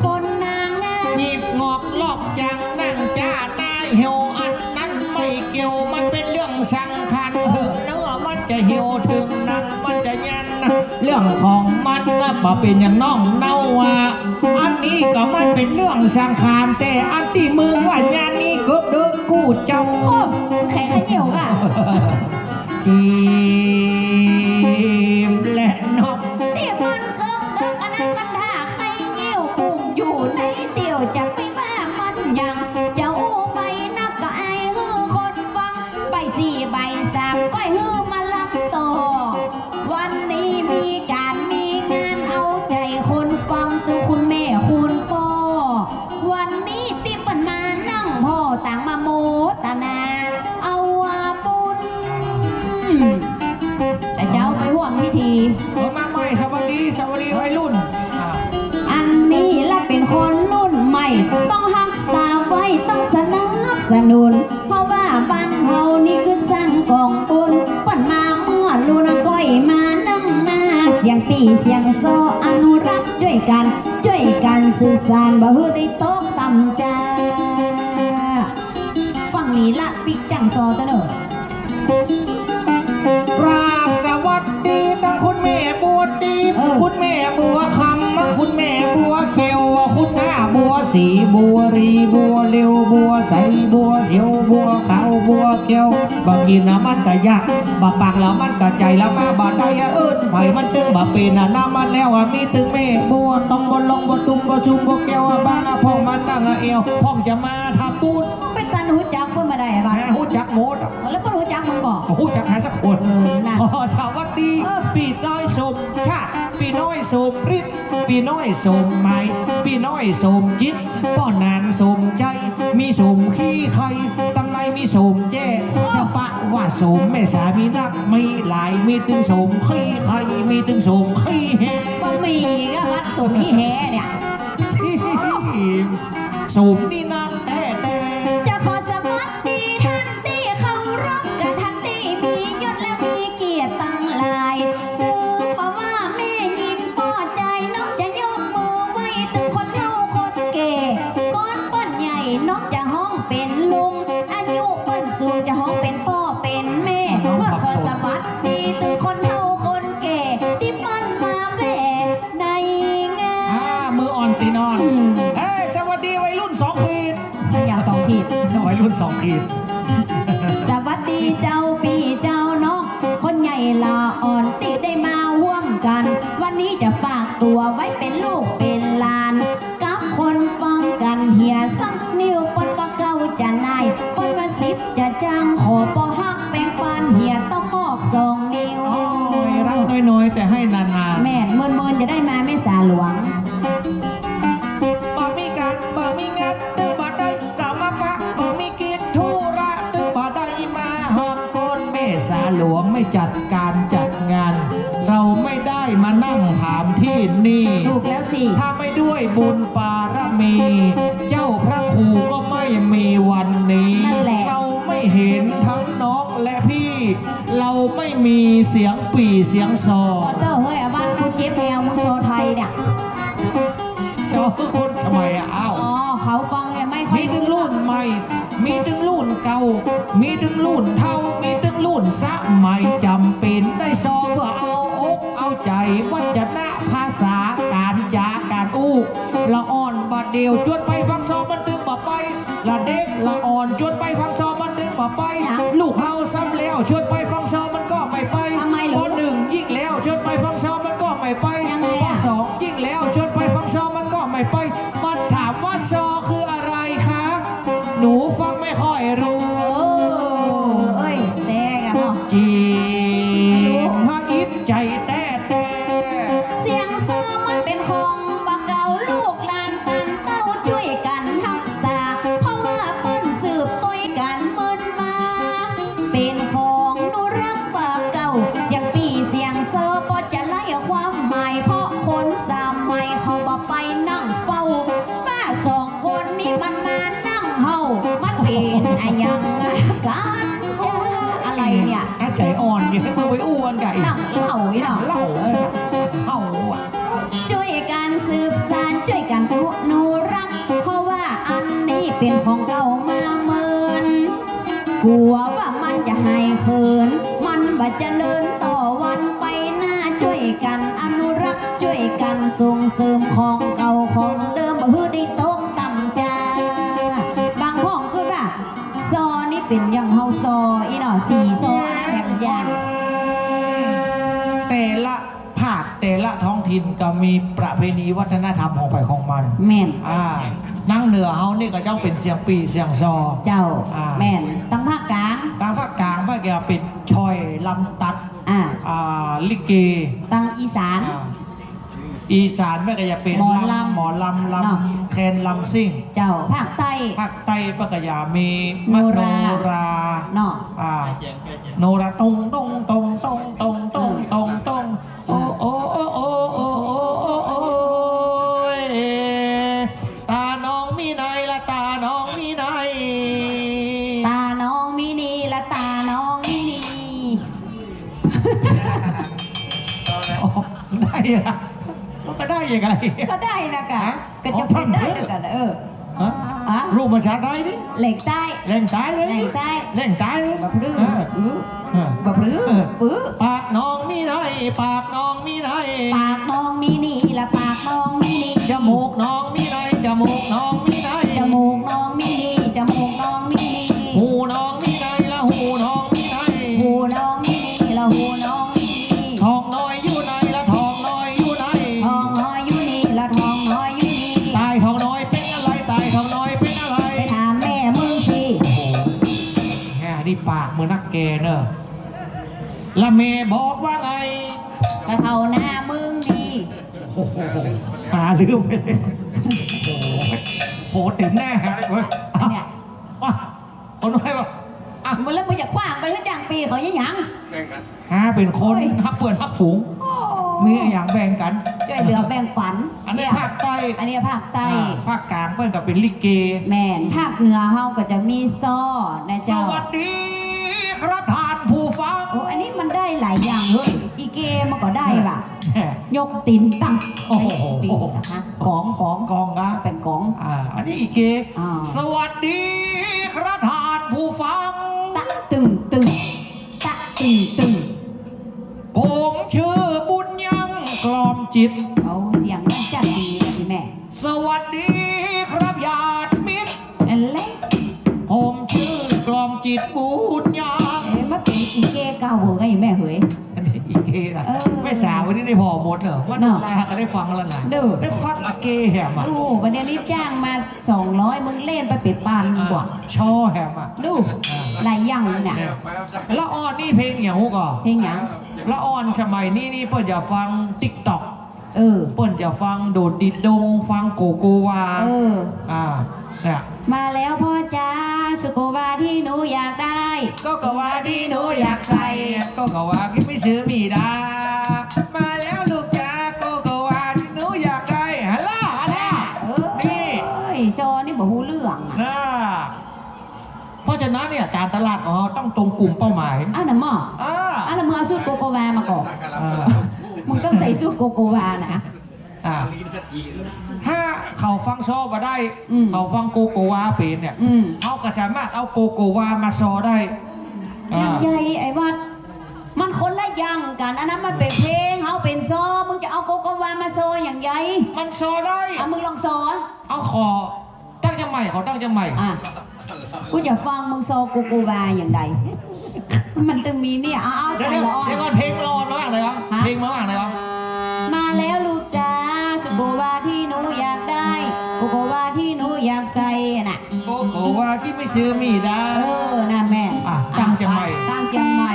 คนหน้างาน หยิบงอกลอกจังนั่งจ้าหน้าเหี่ยว อันนั้นไม่เกี่ยว มันเป๋นเรื่องสังขาร เถิงเนื้อมันจะเหี่ยว เถิงหนังมันจะยัน เรื่องของมันนะ บ่เป๋นอย่างน้องเนาอะ อันนี้ก็มันเป๋นเรื่องสังขาร แต่อันตี้มึงว่ายันนี่เกือบเดินกู้เจ้า โอ้ ใครขะเหยี่ยวก่ะ จีมและนก ตี้มันเกิกเดิกอันนั้นมันถ้าใค่เยี่ยวปุ้งอยู่ในเดี่ยว จะไปว่ามันหยัง จะอู้ไปนักก็อายหื้อคนฟัง บ่ายสี่บ่ายสามก้อยหื้อมารับต่อ วันนี้มีก๋านมีงานเอาใจ๋คนฟัง ตึงคุณแม่คุณป้อ วันนี้ตี้เปิ้นมานั่งผ่อต่างมาโมตนา เอาบุญ แต่เจ้าไปห่วงพิธี เออ มาใหม่ สวัสดี สวัสดีวัยรุ่น อ่า อันนี้ละเป๋นคนรุ่นใหม่ ต้องฮักษาไว้ ต้องสนับสนุน เพราะว่าบ้านเฮานี่คือสร้างก๋องบุญ เปิ้นมาเมื่อลุนก้อยมานั่งหน้า เสียงปี้เสียงซออนุรักษ์จ้วยกั๋น จ้วยกั๋นสืบสาน บ่หื้อได้ตกต่ำจ้า ฟั่งนี้ละปิ๊กจั่งซอเต๊อะเน่อ กราบสวัสดีตังคุณแม่บัวตีบ เออ คุณแม่บัวคำ คุณแม่บัวเขียว คุณน้าบัวสี บัวรี บัวเร็ว บัวใส บัวเขียว บัวขาว บัวแก้ว บ่กิ๋นแล้วมันก็อยาก บ่ปากแล้วมันก็ใจ๋ แล้วมาบ่ได้อะ เอิ้นไผมันตึงบ่เป๋นอะ น้ำมันแล้วอะ มีตึงแม่บัวตอง บัวลอง บัวตุม บัวชุม บัวแก้วอะ บางอะพ่องมานั่งอะแอ่ว พ่องจะมาทำบุญ ไปตันฮู้จักเปิ้นบ่ได้อะ บ่า ฮะ ฮู้จักหมดอะ แล้วเปิ้นฮู้จักมึงก่อ ก็ฮู้จักหาสักคน เออ นั่น ขอสวัสดี เออ ปี้น้อยสมชาติ ปี้น้อยสมฤทธิ์ ปี้น้อยสมหมาย ปี้น้อยสมจิต ป้อหนานสมใจ๋ มีสมขี้ใค่ ตังในมีสมแจ้ สะปะว่าสมแม่สามีนัก มีหลาย มีตึงสมขี้ใค่ มีตึงสมขี้แฮ บ่มีก็วัดสมขี้แฮเนี่ย สมนี่นักแต๊ๆ จะขอสวัสดีท่านตี้เคารพกับท่านตี้มียศและมีเกียรติตังหลาย ตึงบ่ว่าแม่ญิงป้อจาย น้องจะยกมือไหว้ตึงคนเฒ่าคนแก่ ก่อนเปิ้นใหญ่น้องจะฮ้องเป๋นลุง อายุเปิ้นสูงจะฮ้องเป๋นป้อเป๋นแม่ เปิ้นขอสวัสดีตึงคนเฒ่าคนแก่ ตี้เปิ้นมาแหว่ในงาน อ่า มืออ่อนตี๋นอ่อน อืม เฮ้ย สวัสดีวัยรุ่นสองขีด อย่างสองขีด วัยรุ่นสองขีด สวัสดีเจ้าปี้เจ้าน้อง คนใหญ่ละอ่อนตี้ได้มาฮ่วมกั๋น วันนี้จะฝากตั๋วไว้เป๋นลูกเป๋นหลาน กับคนฟังกั๋นเหียสักนิ้ว เปิ้นบ่เก๊าจะหน้าย เปิ้นว่าสิบจะจั้ง ขอป้อฮักแปงปันเหียตะมอกสองนิ้ว โอ้ย รักน้อยๆ แต่ให้นานๆ แม่น เมินๆ จะได้มาแม่สาหลวง บ่มีก๋าน บ่มีงาน ตึงบ่ได้ก็มาปะ บ่มีกิจธุระ ตึงบ่ได้มาฮอดก้น แม่สาหลวงไม่จัดก๋านจัดงาน เราไม่ได้มานั่งถามที่นี่ ถูกแล้วสิ ถ้าไม่ด้วยบุญบารมี เจ้าพระครูก็ไม่มีวันนี้ นั่นแหละ เราไม่เห็นทั้งน้องและพี่ เราไม่มีเสียงปี่เสียงซอ ขอโต้ษเฮ้ย อะบ้านกูเจ็บแอว มึงซอใผเนี่ย ซอคือคนสมัยอะ อ้าว อ๋อ เขาฟังไง ไม่ค่อย มีตึงรุ่นใหม่ มีตึงรุ่นเก่า มีตึงรุ่นเฒ่า มีตึงรุ่นสมัย จ๋ำเป๋นได้ซอเปื้อเอาอกเอาใจ๋ วัจนะภาษา ก๋านจ๋าก๋านอู้ ละอ่อนบ่าเดี่ยว จวนไปฟังซอมันตึงบ่ไป ละเด็กละอ่อน จวนไปฟังซอมันตึงบ่ไป หยัง ลูกเฮาซ้ำแล้ว จวนไปฟังซอมันก็ไม่ไป ทำไมเหรอ ป.หนึ่ง ยิ่งแล้ว จวนไป ไปฟังซอมันก็ไม่ไป ยังไงอะ ปอสองยิ่งแล้ว ชวนไปฟังซอมันก็ไม่ไป มันถามว่าซอคืออะไรคะ หนูฟังไม่ค่อยรู้ โอ้ เอ้ย แตกอะเนาะ จีบหาอิจใจ๋แต๊ๆ เสียงซอมันเป๋นของบ่าเก่า ลูกหลานต้านเต้าจ้วยกั๋นฮักษา เพราะว่าเปิ้นสืบตวยกั๋นเมินมา เป๋นของอนุรักษ์บ่าเก่า เสียงปี่เสียงซอปอจะไร้ความหมาย เพราะคนสมัยเขาบ่ไปนั่งเฝ้า ป้าสองคนนี้มันมานั่งเฮา มันเป๋นอะหยังกั๋นจ๊ะ อะไรเนี่ย อ่ะ ใจ๋อ่อนเนี่ย มึงไปอู้กั๋นกับไอ้ นั่งเล่าอีกเนาะ นั่งเล่า เออ เฮาอะ จ้วยกั๋นสืบสาน จ้วยกั๋นอนุรักษ์ เพราะว่าอันนี้เป๋นของเก่ามาเมิน กั๋วว่ามันจะหายเขิน มันบ่เจริญต่อวันไปหน้า จ้วยกั๋นอนุรักษ์ จ้วยกั๋นส่งเสริมของเก่าของเดิม บ่หื้อได้ตกต่ำจ้า บางห้องกึ๊ดว่า ซอนี่เป๋นอย่างเฮาซออี้เนาะ สี่ซอนะ แถมอย่าง แต่ละภาคแต่ละท้องถิ่นก็มีประเพณีวัฒนธรรมของใผของมัน แม่น อ่า นางเหนือเฮานี่ก็ต้องเป๋นเสียงปี่เสียงซอ เจ้า อ่า แม่น ตังภาคกลาง ตังภาคกลางเปิ้นก็เป๋นชอยลำตัด อ่า อ่า ลิเก ตังอีสาน อ่า อีสานเปิ้นก็จะเป๋น หมอลำ ลำ หมอลำ ลำ เนาะ แคน ลำซิ่ง เจ้า ภาคใต้ ภาคใต้เปิ้นก็จะมี โนรา มโนรา เนาะ อ่า โนรา ตง ตง ตง โอ้ โอ้ โอ้ โอ้ โอ้ โอ้ โอ้ โอ้ โอ้ย ต๋าน้องมีไหนละ ต๋าน้องมีไหน ต๋าน้องมีนี่ละ ต๋าน้องมีนี่ โอ้ ได้อะ มันก็ได้ยังไง ก็ได้นะกะ ฮะ ก็จะเป๋นได้นะกะ เออ ฮะ ฮะ ลูกภาษาใต้นี่ แหล่งใต้ แหล่งใต้เลย แหล่งใต้ แหล่งใต้เลย บ่พลือ เออ อือ เออ บ่พลือ เออ ปื้อ ปากน้องมีไหน ปากน้องมีไหน ปากน้องมีนี่ละ ปากน้องมีนี่ จมูกน้องมีไหน จมูกน้องมีไหน จมูกน้องมีนี่ จมูกน้องมีนี่ หูน้องมีไหนละ หูน้องมีไหน หูน้องมีนี่ละ หูน้องมีนี่ ท้องน้อยอยู่ไหนละ ท้องน้อยอยู่ไหน ท้องน้อยอยู่นี่ละ ท้องน้อยอยู่นี่ ต๋ายท้องน้อยเป๋นอะไร ต๋ายท้องน้อยเป๋นอะไร ไปถามแม่มึงสิ โอ้โห แหม นี่ปากเหมือนนักแกเนอะ ละแม่บอกว่าไง ก็เท่าหน้ามึงนี่ โอ้โห หาเรื่องไปเลย โอ้โห โห เต็มหน้าเลยเว้ย อันเนี้ย ว่า คนน้อยบอก อ่ะ มึงแล้วมึงจะขว้างไปหื้อจ่างปีเขายังหยัง แบ่งกั๋น หาเป๋นคน โอ้ย ฮักเปื้อนฮักฝูง โอ้ มีอะหยังแบ่งกั๋น จ้วยเหลือแบ่งปั๋น อันนี้ เนี่ย ภาคใต้ อันนี้ภาคใต้ อ่า ภาคกลางเปิ้นก็เป๋นลิเก แม่น ภาคเหนือเฮาก็จะมีซอนะเจ้า สวัสดีครับท่านผู้ฟัง โอ้ อันนี้มันได้หลายอย่างเฮ้ย อีเกมันก็ได้ว่ะ แหม ยกตี๋นตั้ง โอ้โห ตี๋นตั้งนะ กอง กอง กองครับ เป๋นกอง อ่า อันนี้อีเก อ่า สวัสดีครับท่านผู้ฟัง ตะตึงตึง ตะตึงตึง ผมชื่อบุญยังกล่อมจิต เอาเสียงมันจัดดีนะพี่แม่ สวัสดีครับญาติมิตร อันเล็ก ผมชื่อกล่อมจิตบุญยัง เอ๊ะ มันเป๋นอีเกเก่าไงแม่เหย อันนี้อีเกนะ เออ แม่สาววันนี้ได้ผ่อหมดเนอะ ว่า เนอะ ลาก็ได้ฟังแล้วนะ เด้อ ได้ฟังอีเกแหมอ่ะ โอ้ วันนี้นี่จ้างมา สองร้อย มึงเล่นไปเป๋นปันกว่า อ่า ชอแหมอ่ะ ดู อ่า หลายอย่างเลยน่ะ เนี่ย ละอ่อนนี่เพลงหยังฮู้ก่อ เพลงหยัง ละอ่อนสมัยนี้นี่เปิ้นจะฟังติ๊กต็อก เออ เปิ้นจะฟังโดดดีดง ฟังโกโกวา เออ อ่า เนี่ย มาแล้วพ่อจ๋า สุโกวาที่หนูอยากได้ โกโกวาที่หนูอยากใส่ โกโกวาที่ไม่ซื้อไม่ได้ มาแล้วลูกจ๋า โกโกวาที่หนูอยากได้ ฮัลโหล ฮัลโหล เออ นี่ เอ้ย ซอนี่บ่ฮู้เรื่องอะ น่า เพราะฉะนั้นเนี่ย ก๋านตลาดของเฮาต้องตรงกลุ่มเป้าหมาย อ้าว น่ะหม่อ อ่า อ้าว แล้วมึงเอาสูตรโกโกวามาก่อ อ่า มึงต้องใส่สูตรโกโกวานะ อ่า ถ้าเขาฟังซอบ่ได้ อืม เขาฟังโกโกวาเป๋นเนี่ย อืม เขาก็สามารถเอาโกโกวามาซอได้ อ่า อย่างใหญ่ไอ้วัด มันคนละอย่างกั๋น อันนั้นมันเป๋นเพลง เฮาเป๋นซอ มึงจะเอาโกโกวามาซออย่างใหญ่ มันซอได้ อ่ะ มึงลองซอ เอาขอ ตั้งใจ๋ใหม่ ขอตั้งใจ๋ใหม่ อ่ะ กูจะฟังมึงซอโกโกวาอย่างใด มันต้องมีเนี่ย เอา เอา เดี๋ยว ใจ๋ เดี๋ยว ละอ่อน เดี๋ยวก่อน เพลงละอ่อนมาว่างไหนวะ ฮะ เพลงมาว่างไหนวะ จื้อหมี่ดา เออ น่ะแม่ อ่ะ ตั้งเจียงใหม่ ตั้งเจียงใหม่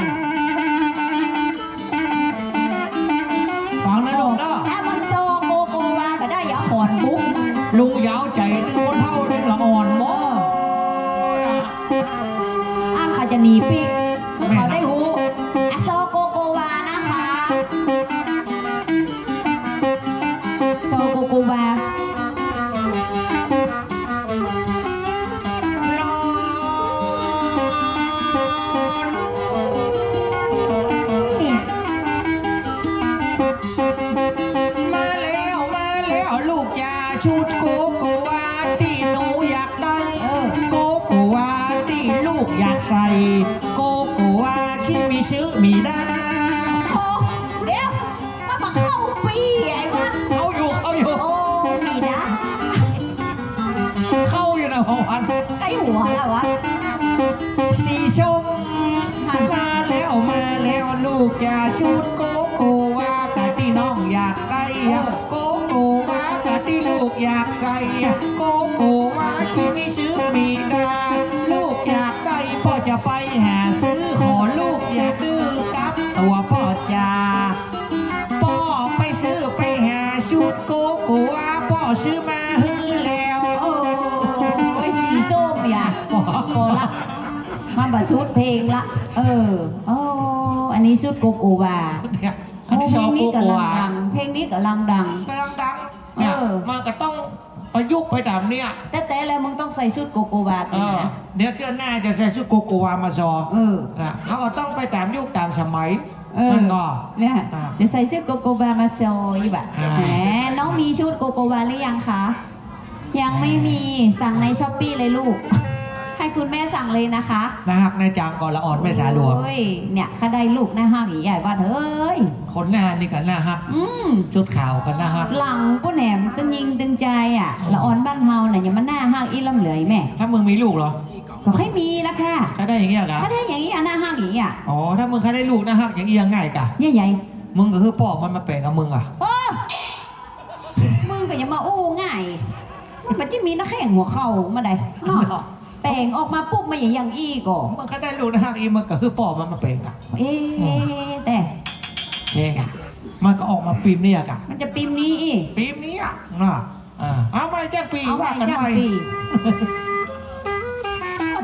ฟังนะลูกเนาะ ถ้ามันซอโกโกวาบ่ได้ อย่าอ่อนปุ๊บ ลุงยาวใจ๋ ตึงคนเฒ่าตึงละอ่อนหมด อ่ะ เขาจะหนีปิ๊ก เขาได้ฮู้ อ่ะ ซอโกโกวานะคะ ซอโกโกวา มาแล้ว มาแล้ว ลูกจ๋า ชุดโกโกวาตี้หนูอยากได้ เออ โกโกวาตี้ลูกอยากใส่ โกโกวาคิดมีจื้อหมี่ดา โอ้ เดี๋ยว มันบ่เข้าปี้ไอ้วะ เข้าอยู่ เข้าอยู่ โอ้ หมี่ดา เข้าอยู่นะ พอพัน ใครหัวล่ะวะ สีส้ม มาแล้ว มาแล้ว ลูกจ๋า ชุดโกโกวากะตี้น้องอยากได้ โกโกวากะตี้ลูกอยากใส่ โกโกวาคิดมีจื้อหมี่ดา ลูกอยากได้ป้อจะไปหาซื้อ ขอลูกอย่าดื้อกับตั๋วป้อจ๋า ป้อไปซื้อไปหาชุดโกโกวา ป้อซื้อมาหื้อแล้ว โอ้ย สีส้มอย่า พอ พอละ มันบ่ชุดเพลงละ เออ โอ้ อันนี้ชุดโกโกวา เนี่ย อันนี้ซอโกโกวา โอ้ เพลงนี้ก่ำลังดัง เพลงนี้ก่ำลังดัง ก่ำลังดัง เนี่ย เออ มันก็ต้องประยุกต์ไปต๋ามเนี่ย แต๊ๆ แล้วมึงต้องใส่ชุดโกโกวา เออ เนี่ย เตื้อหน้าจะใส่ชุดโกโกวามาซอ เออ นะ เฮาก็ต้องไปต๋ามยุคต๋ามสมัย เออ นั่นก็ เนี่ย อ่ะ จะใส่ชุดโกโกวามาซออีกบ่ะ อ่า แหม น้องมีชุดโกโกวาหรือยังคะ ยังไม่มี สั่งในช้อปปี้เลยลูก ให้คุณแม่สั่งเลยนะคะ น่าฮักน่าจังก่อละอ่อนแม่สาหลวง โอ้ย เนี่ย ข้าได้ลูกน่าฮักอีกใหญ่บ้านเฮ้ย คนหน้านี่ก็น่าฮัก อืม ชุดขาวก็น่าฮัก หลังปุ้นแหมตึงยิงตึงใจ๋อะ ละอ่อนบ้านเฮาน่ะ ยังมาน่าฮักอี้ล้ำเหลือแม่ ถ้ามึงมีลูกเหรอ ก็ใค่มีนะคะ ใค่ได้อย่างเงี้ยกะ ใค่ได้อย่างเงี้ย น่าฮักอย่างเงี้ย อ๋อ ถ้ามึงใค่ได้ลูกน่าฮักอย่างเอี้ยง่ายกะ เนี่ยใหญ่ มึงก็คือป้อมันมาแป๋งกับมึงอะ โอ้ มึงก็อย่ามาอู้ง่าย มันจะมีหน้าแข้งหัวเข่ามาได้เนาะ แป๋งออกมาปุ๊บมันอย่างอี้ก่อ มันก็ได้ลูกน่าฮักอี้ มันก็คือป้อมันมาแป๋งอะ เอ๊ะ อืม แต่ เนี่ยไง มันก็ออกมาปิ๊มเนี่ยกะ มันจะปิ๊มนี้อี้ ปิ๊มเนี่ยนะ อ่า เอาใหม่จ้างปี เอาใหม่ ว่ากั๋นใหม่ จ้างปี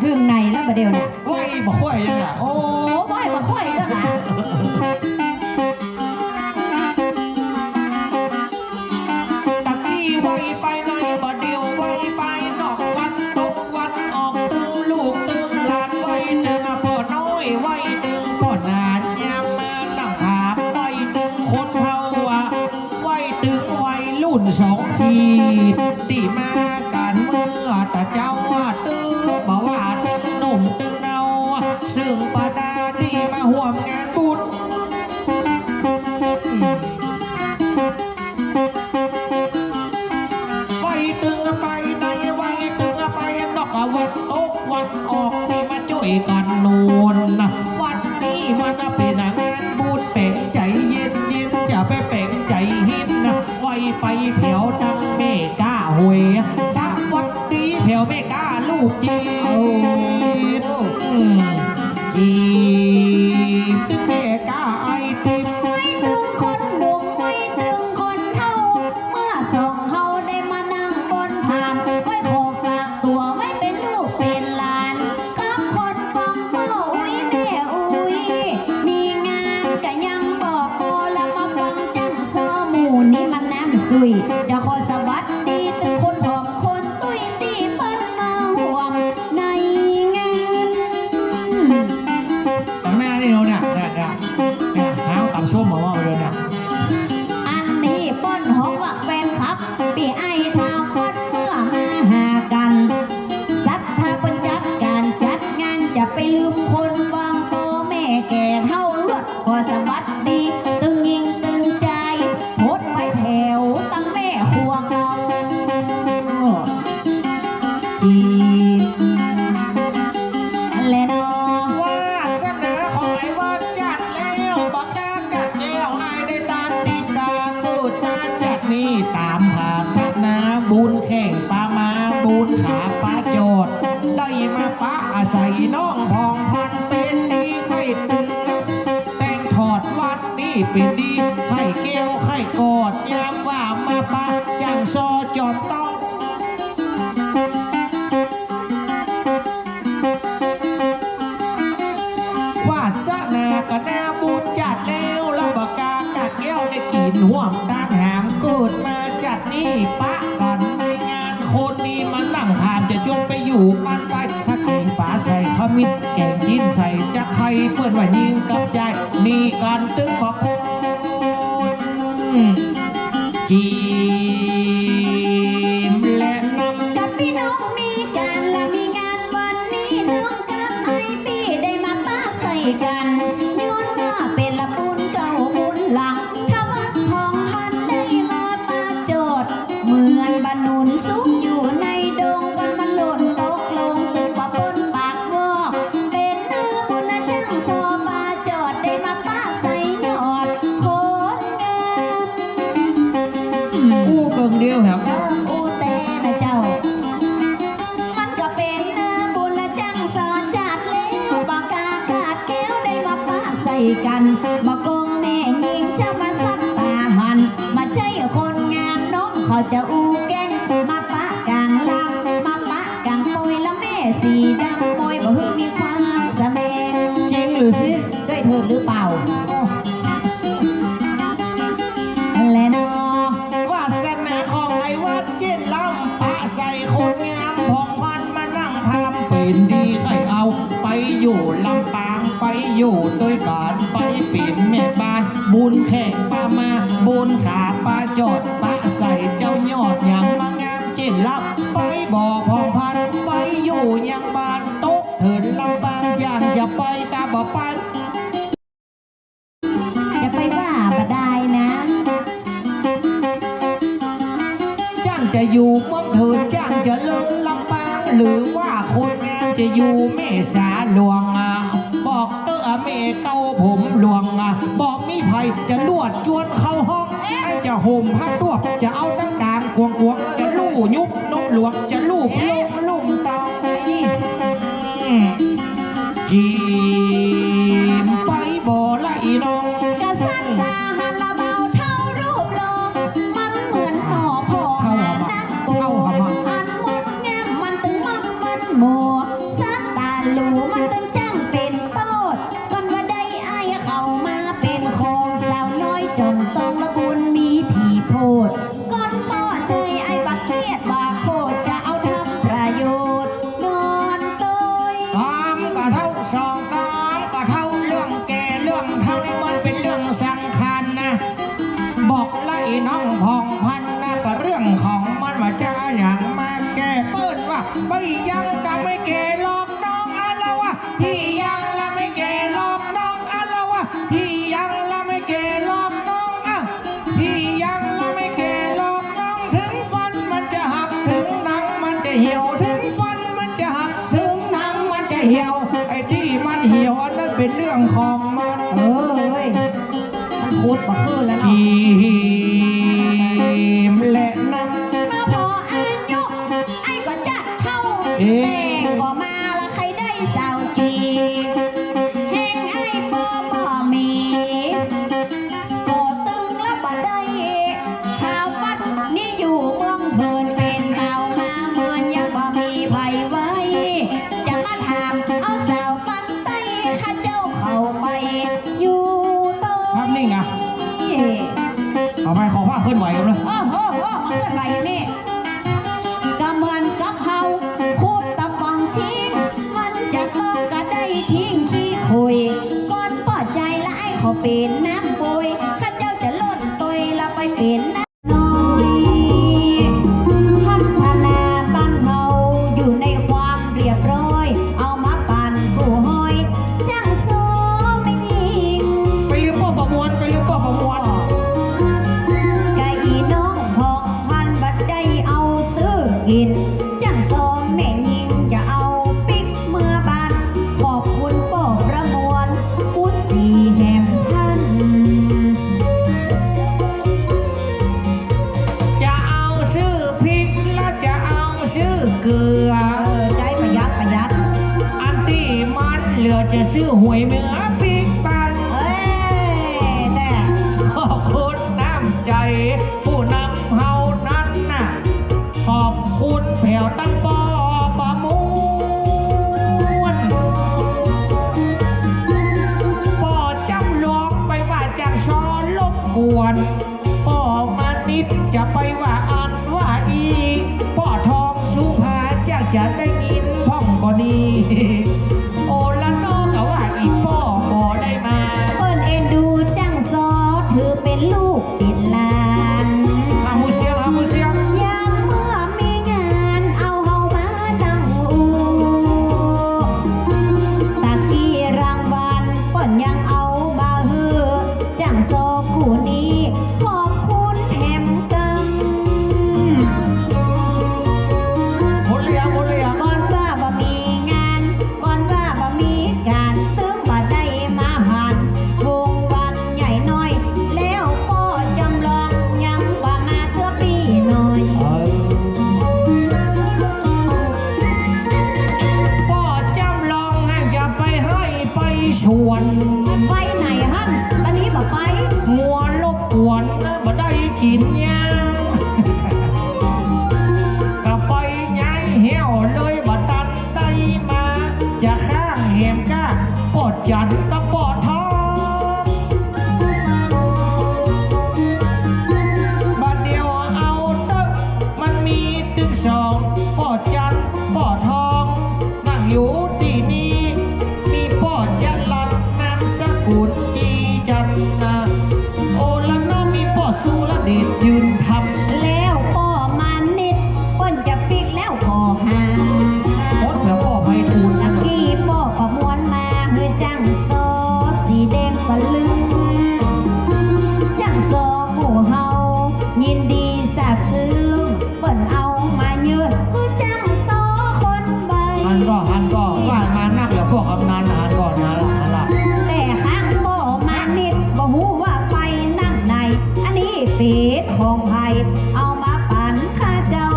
เถิงไหนแล้วบ่าเดี่ยวเนี่ย ไหว้บ่าค่อยยังอะ โอ้ ไหว้บ่าค่อยจังอะ ตะกี้ไหว้ไปใน บ่าเดี่ยวไหว้ไปนอก วันตกวันออก ตึงลูกตึงหลาน ไหว้ตึงป้อน้อย ไหว้ตึงป้อหนาน ยามมาตั้งถาม ไหว้ตึงคนเฒ่าอะ ไหว้ตึงวัยรุ่นสองขีด ตี้มากั๋นเมื่อตะเจ๊า ตึงบ่าว่าตึงหนุ่มตึงเนา ซึ่งบรรดาตี้มาฮ่วมงานบุญ ไหว้ตึงไปใน ไหว้ตึงไปนอก วันตกวันออก ตี้มาจ้วยกั๋นโน่นนะ วันนี้มันเป๋นงานบุญ แป๋งใจ๋เย็นๆ จะไปแป๋งใจ๋หินนะ ไหว้ไปแผวตังแม่ก๊าหวย สวัสดีแผวแม่ก๊าลูกจีน จีนตึงแม่ก๊าไอติม ไหว้ตึงคนหนุ่ม ไหว้ตึงคนเฒ่า เมื่อสองเฮาได้มานั่งบนผาน ก้อยขอฝากตั๋วไว้เป๋นลูกเป๋นหลาน กับคนฟังป้ออุ๊ยแม่อุ๊ย มีงานก็ยังบ่ปอ แล้วมาฟังจ้างซอหมู่นี้มันน้ำสุย จะขอสวัสดีตึงคนผอมคนตุ้ยตี้เปิ้นมาฮ่วมในงาน ตังหน้านี่เฮาเนี่ย เนี่ย เนี่ย เนี่ย หาต๋ำส้มมาว่าไปเลยเนี่ย อันนี้เปิ้นฮ้องว่าแฟนคลับ ปี้อ้ายท้าวเปิ้นเมื่อมาหากั๋น ศรัทธาเปิ้นจัดก๋านจัดงาน จะไปลืมคนฟังป้อแม่แก่เฒ่าลวด ขอสวัสดีตึงยิงตึงใจ๋ โพสต์ไปแผวตังแม่ กิ๋นฮ่วมตานหาม เกิดมาจาตินี้ปะกั๋นในงาน คนดีมานั่งถาม จะจงไปอยู่บ้านใต้ ถ้าแก๋งป๋าใส่ขมิ้น แก๋งจิ๊นใส่จักไคร้ เปิ้นว่าญิงกับจาย มีกั๋นตึงบ่พูน จีมและนำ กับปี้น้องมีกั๋น ละมีงานวันนี้ น้องกับไอ้ปี้ได้มาปะใส่กั๋น ย้อนว่าเป๋นละบุญเก่าบุญหลัง ถ้าวัดผ่องพันได้มาปะจอด เหมือนบ่าหนุนสุกอยู่ในดง ก้อนมันหล่นตกลง ตึงบ่ปนปากวอก เป๋นนาบุญนะจั้ง สอปาจอด ได้มาปะใส่ยอดคนงาม อู้เกิ่งเดียวแหม อู้แต๊นะเจ้า มันก็เป๋นนาบุญละจั้ง สอจัดแล้ว บ่ากาขาดแก้ว ได้มาปะใส่กั๋น บ่ากงแม่ญิงเจ้ามาสัตตาหัน บ่ใจ้คนงาม น้องเขาจะอู้แก้ง มาปะก๋างลำ มาปะก๋างปอย ละแม่สีดำปอย บ่หื้อมีความสะแมง จริงหรือสิ ด้วยเถิดหรือเปล่า อ้อ และเนาะ วาสนาของไอ้วัดเจ็ดลำ ปะใส่คนงามผ่องพัน มานั่งทำเป๋นดี ใค่เอาไปอยู่ลำปาง ไปอยู่ตวยกั๋น ไปเป๋นแม่บ้าน บุญแขกปามา บุญขาปาจอด ปะใส่เจ้ายอด หยังมางามเจ็ดลำ ไปบ่ผ่องพัน ไปอยู่ยังบ้าน ตกเถินลำปาง ย่านจะไปตาบ่ไป จะไปว่าบ่ได้นะ จ้างจะอยู่เมืองเถิน จ้างจะเลิงลำปาง หรือว่าคนงามจะอยู่แม่สาหลวงอะ บอกเต๊อะแม่เก่าผมหลวงอะ บ่มีใผจะลวดจวนเข้าห้อง ไอ้จะห่มผ้าตั้ว จะเอาตังก๋างกวงๆ จะลู่ยุบนกหลวง จะลู่พะโล้งลุ่มตอง นี่ อืม จีมไปบ่ละอีน้อง กะสัตตาหันละเบาเท่ารูปหล่อ มันเหมือนหน่อผ่อหานักปลูก อันงดงามมันตึงมักมันหมู่ สัตตาหลู่มันตึงจ้างเป๋นโต้ษ ก้อนว่าได้อ้ายเข้ามาเป๋นของ สาวน้อยจนต้องละบุญมีผีโพด ก้อนป้อใจ๋ไอ้บ่าเกียจบ่าโคตร จะเอาทำประโยชน์นอนตวย กำกะเท่าสองกำกะเท่า เรื่องแก่เรื่องเฒ่านี่มันเป๋นเรื่องสำคัญนะ บอกไล่น้องผ่องพันนะ กะเรื่องของมันว่าจะเอาหยังมาแก้ เปิ้นว่า ปี้ยังกะไม่แก่หรอกน้องอะละวะ ปี้ยังละไม่แก่หรอกน้องอะละวะ ปี้ยังละไม่แก่หรอกน้องอะ ปี้ยังละไม่แก่หรอกน้อง เถิงฟันมันจะหัก เถิงหนังมันจะเหี่ยว เถิงฟันมันจะหัก เถิงหนังมันจะเหี่ยว ไอ้ตี้มันเหี่ยวอันนั้นเป๋นเรื่องของมัน เออเว้ย มันขุดบ่ขึ้นแล้วเนาะ จีมและนำ มาผ่ออายุ ไอ้ก็จัดเฒ่า เอ๊ะ แต่งก็มาละใค่ได้สาวจี แฮงไอ้ป้อบ่มี ก็ตึงละบ่ได้ ถ้าวัดนี้อยู่เมืองเถินเป๋นบ่าวมาเมิน ยังบ่มีใผไว้ จะมาถามเอาสาวปันใต้ ข้าเจ้าเข้าไปอยู่โต ภาพนิ่งอะ นี่ เอาไปขอภาพเคลื่อนไหวกันนะ โอ้โห โอ้ มาเคลื่อนไหวอยู่นี่ ก็เหมือนกับเฮาขุดตะป๋องทิ้ง มันจะต้องกะได้ทิ้งขี้ขุย ก้อนป้อใจ๋ละไอ้ขอเป๋นน้ำโบย ข้าเจ้าจะล่นตวยละไปเป๋นน้ำน้อย พัฒนาบ้านเฮาอยู่ในความเรียบร้อย เอามาปั่นกู้ฮ้อย จ้างซ้อมแม่ญิง ไปลืมป้อประมวล ไปลืมป้อประมวล กะอีน้องผ่องพันบ่ได้เอาซื้อกิ๋น จ้างซ้อมแม่ญิงจะเอาปิ๊กเมือบ้าน ขอบคุณป้อประมวล อุดสีแหมท่าน จะเอาซื้อปิ๊กและจะเอาซื้อเกลือ เออ ใจ๊ประหยัด ประหยัด อันตี้มันเหลือจะซื้อหวยเมือปิ๊กปัน เอ้ย แต่ ขอบคุณน้ำใจ๋ผู้นำเฮานั้นน่ะ ขอบคุณแผวตั้งป้อประมวล ป้อจำลองไปว่าจ้างซ้อรบกวน ป้อมานิดจะไปว่าอั้นว่าอี้ ป้อทองสุภาอยากจะได้ยินพ่องบ่นี่ โอละนอ ก็ว่าอีป้อบ่ได้มา เปิ้นเอ็นดูจั้งซอ ถือเป๋นลูกเป๋นหลาน หาหมู่เสียง หาหมู่เสียง ยามเมื่อมีงานเอาเฮามาตั้งอู้ ตะกี้รางวัลเปิ้นยังเอามาหื้อ จั้งซอกู้นี้ขอบคุณแถมกำ หมดแล้ว หมดแล้ว ก่อนว่าบ่มีงาน ก่อนว่าบ่มีก๋าน ตึงบ่ได้มาผ่าน วงวันใหญ่น้อย แล้วป้อจ๋ำลองยังบ่มาเตื้อปี้น้อย เออ ป้อจ๋ำลองหั้นจะไปไฮ่ไปสวน ไปไหนหั้น อันนี้บ่ไป งัวรบกวนนะ บ่ได้กิ๋นหญ้า ก็ไปย้ายเหี่ยวเลยบ่ตัน ได้มา จะข้างแหมก้า ป้อจันกับป้อทอง บ่าเดี่ยวเอาเต๊อะ มันมีตึงสอง ป้อจันป้อทอง นั่งอยู่ตี้นี่ มีป้อจรัญ นามสกุลจีจันนา โอละนอ มีป้อสุรเดชยืนทำ แล้วป้อมานิด เปิ้นจะปิ๊กแล้วก่อหา หมดแล้วป้อไพฑูรย์ ตะกี้ป้อประมวลมาหื้อจั้งซอสีแดงปะลึง จั้งซอหมู่เฮายินดีซาบซึ้ง เปิ้นเอามายื่นหื้อจั้งซอคนใบ้ หันก่อ หันก่อ ว่ามานักแล้วพวกกำนัน หันก่อ หันละ หันละ แต่ข้างป้อมานิด บ่ฮู้ว่าไปนั่งไหน อันนี้เป๋นของใผ เอามาปั๋นข้าเจ้า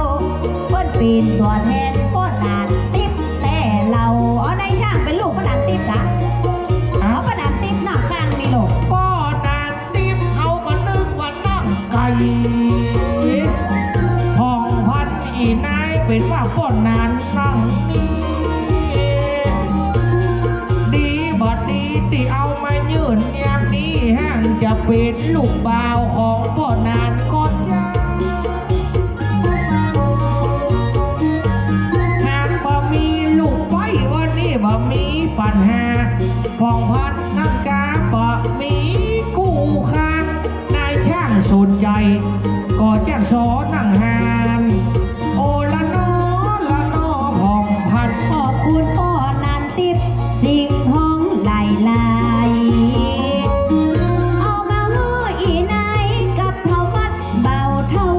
เปิ้นเป๋นตั๋วแทนป้อหนานติ๊บแต๊เล่า เอานายช่างเป๋นลูกป้อหนานติ๊บกะ เอาป้อหนานติ๊บหน้าข้างนี่ลูก ป้อหนาน ติ๊บเขาก็นึกว่านั่งไก่ ผ่องพันธุ์อี่นายเป๋นว่าป้อหนานนั่งนี่ ดีบ่ดีตี้เอามายื่นยามนี้ แฮ่งจะเป๋นลูกบ่าวของป้อหนานก็จา หากบ่มีลูกใบ้วันนี้บ่มีปัญหา ผ่องพันธุ์นั้นกาบ่มีกู้ค่า นายช่างสนใจ๋ ก็จั้งซอนั่งหาน โอละนอ ละนอ ผ่องพันธุ์ ขอบคุณป้อหนานติ๊บ สิ่งของหลายๆ เอามาหื้ออี่นายกับเฒ่าวัดบ่าวเฒ่า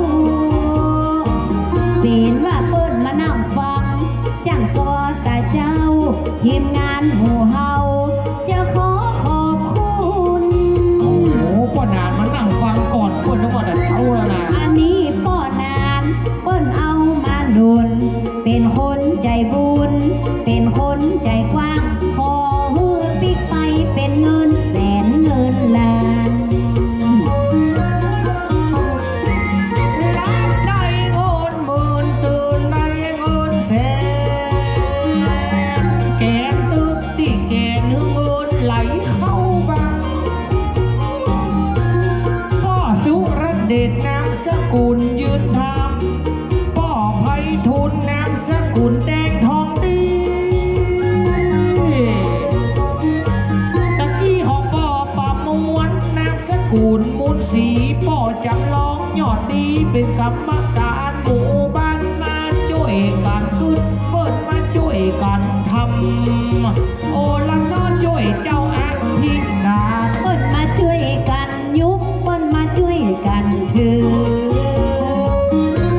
เป๋นว่าเปิ้นมานั่งฟัง จั้งซอตาเจ้า ทีมงานหมู่เฮา จะขอขอบคุณ โอ้โห ป้อหนานมานั่งฟังก่อน เปิ้นนึกว่าแต่เฒ่าแล้วนะ อันนี้ป้อหนาน เปิ้นเอามาหนุน เป๋นคนใจ๋บุญ เป๋นคนใจ๋กว้าง ขอหื้อปิ๊กไปเป๋นเงินแสนเงินล้าน หลับได้เงินหมื่น ตื่นได้เงินแสน แกนตึกตี้แกนหื้อเงินไหลเข้าบัง ป้อสุรเดชนามสกุลยืนทำ ป้อไพฑูรย์นามสกุลแดงทองดี ตะกี้ของป้อประมวลนามสกุลมูลศรี ป้อจ๋ำลองยอดดี เป๋นกรรมการหมู่บ้าน มาจ้วยกั๋นกึ๊ด เปิ้นมาจ้วยกั๋นทำ โอละนอ จ้วยเจ้าอธิการ เปิ้นมาจ้วยกั๋น ยุบ เปิ้นมาจ้วยกั๋นถือ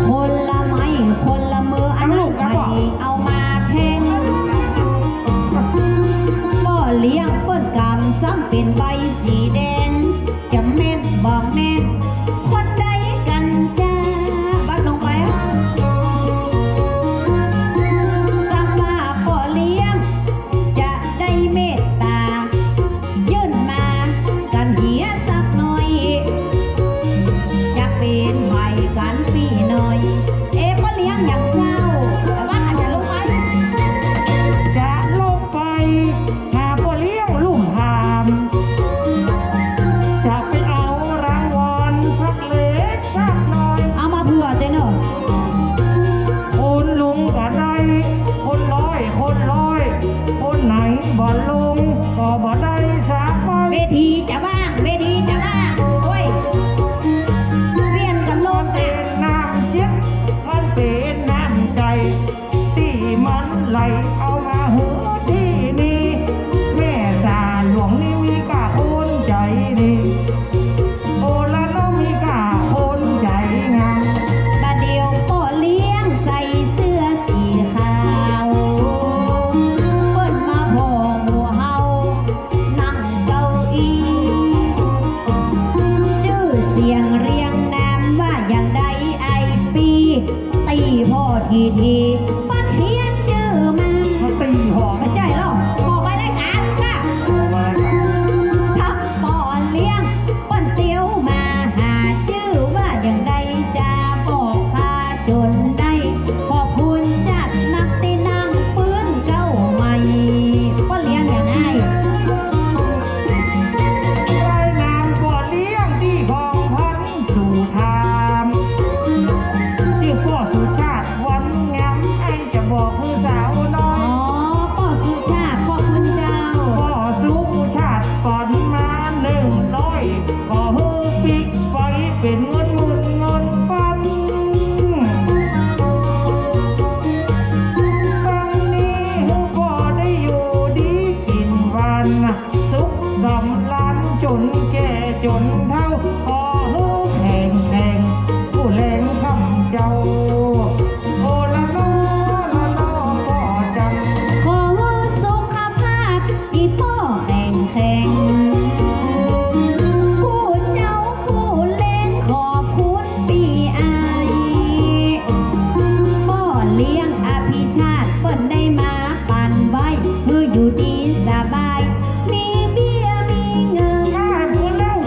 คนละไม้คนละมือ อันนั้นใผเอามาแทง ป้อเลี้ยงเปิ้นกำซ้ำเป๋นใบสีแดง จะแม่นบ่แม่น คนใดกั๋นจ้า บัดลงไป ซ้ำว่าป้อเลี้ยง เป๋นเงินหมื่นเงินปัน ตังนี้หื้อป้อได้อยู่ดีกิ๋นหวาน สุขสำราญจ๋นแก่จ๋นเฒ่า ขอหื้อแข็งแรง ผู้แลงคำเจ้า โอละนอ ละนอป้อจ๋ำ ขอหื้อสุขภาพ อี่ป้อแข็งแรง ผู้เจ้าผู้แลงขอบคุณปี้อ้าย ป้อเลี้ยงอภิชาติเปิ้นได้มาปั๋นไว้ หื้ออยู่ดีสบาย มีเบี้ยมีเงิน มาเปิ้นแล้ว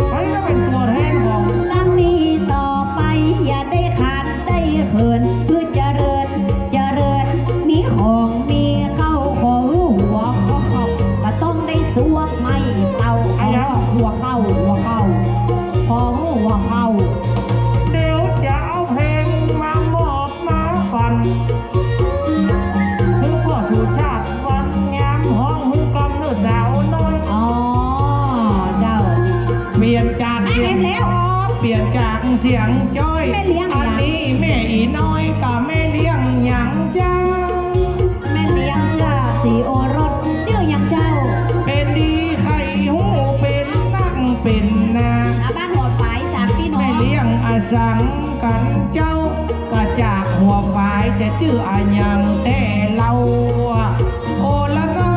ไปแล้วเป๋นตั๋วแทนของ ตังนี้ต่อไปอย่าได้ขาด ได้เขิน หื้อเจริญ เจริญ มีของ มีเข้า ขอหื้อหัวเข้า บ่ต้องได้ซวกไม้เต้า อะหยัง หัวเข้า หัวเข้า ขอหื้อหัวเข้า เดี๋ยวจะเอาเพลงมามอบมาปั๋น หื้อป้อสุชาติ วันงามฮ้องหื้อกล่อมหื้อสาวน้อย อ๋อ เจ้า เปลี่ยนจากเสียง แม่เลี้ยงแล้ว เปลี่ยนจากเสียงจ้อย แม่เลี้ยง อันนี้แม่อี่น้อยกับแม่เลี้ยงหยังเจ้า แม่เลี้ยงเสื้อสีโอรส จื้อหยังเจ้า เป๋นดีใค่ฮู้ เป๋นนักเป๋นนา อาบ้านหัวฝายสามปี้น้อง แม่เลี้ยงอะสังกั๋นเจ้า กระจากหัวฝายจะจื้ออะหยังแต๊เล่า โอละนอ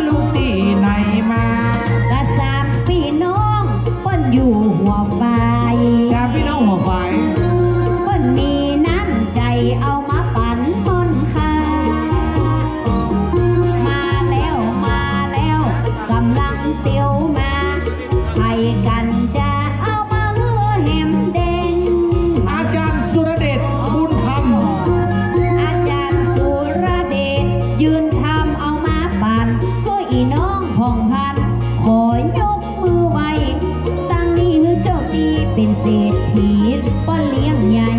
ลูกตี้ไหนมา กะสามปี้น้องเปิ้นอยู่หัวฝาย สามปี้น้องหัวฝาย เปิ้นมีน้ำใจ๋เอามาปั๋นม่อนค่า มาแล้ว มาแล้ว ก่ำลังเตียวมา ใผกั๋นจะเอามาหื้อแหมแดง อาจ๋ารย์สุรเดช บุญธรรม อาจ๋ารย์สุรเดช ยืนธรรมเอามาปั๋น หื้ออี่น้องผ่องพัน ขอยกมือไหว้ ตังนี้หื้อเจ้าตี้เป๋นเศรษฐี ป้อเลี้ยงใหญ่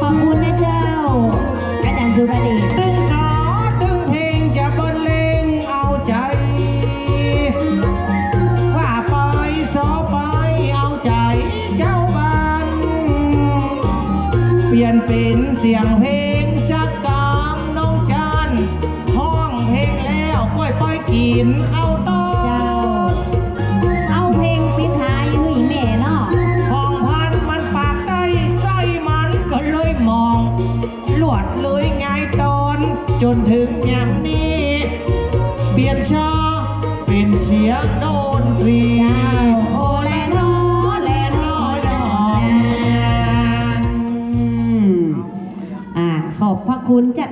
ขอบคุณนะเจ้า อาจ๋ารย์สุรเดช ตึงสอตึงเพลงจะบรรเลงเอาใจ๋ ว่าไปสอไปเอาใจ๋เจ้าบ้าน เปลี่ยนเป๋นเสียงเพลงสักกำ น้องจันฮ้องเพลงแล้วก้อยไปกิ๋นข้าวต้ม เจ้า เอาเพลงปิดท้ายหื้อแม่เนาะ ผ่องพันมันปากใต้ ใส้มันก็เลยหมอง ลวดเลยหงายตอน จ๋นเถิงยามนี้ เปลี่ยนชอเป๋นเสียงดนตรี เจ้า โอแลนอ แลนอ ดอกแดง อืม อ่า ขอบพระคุณจัด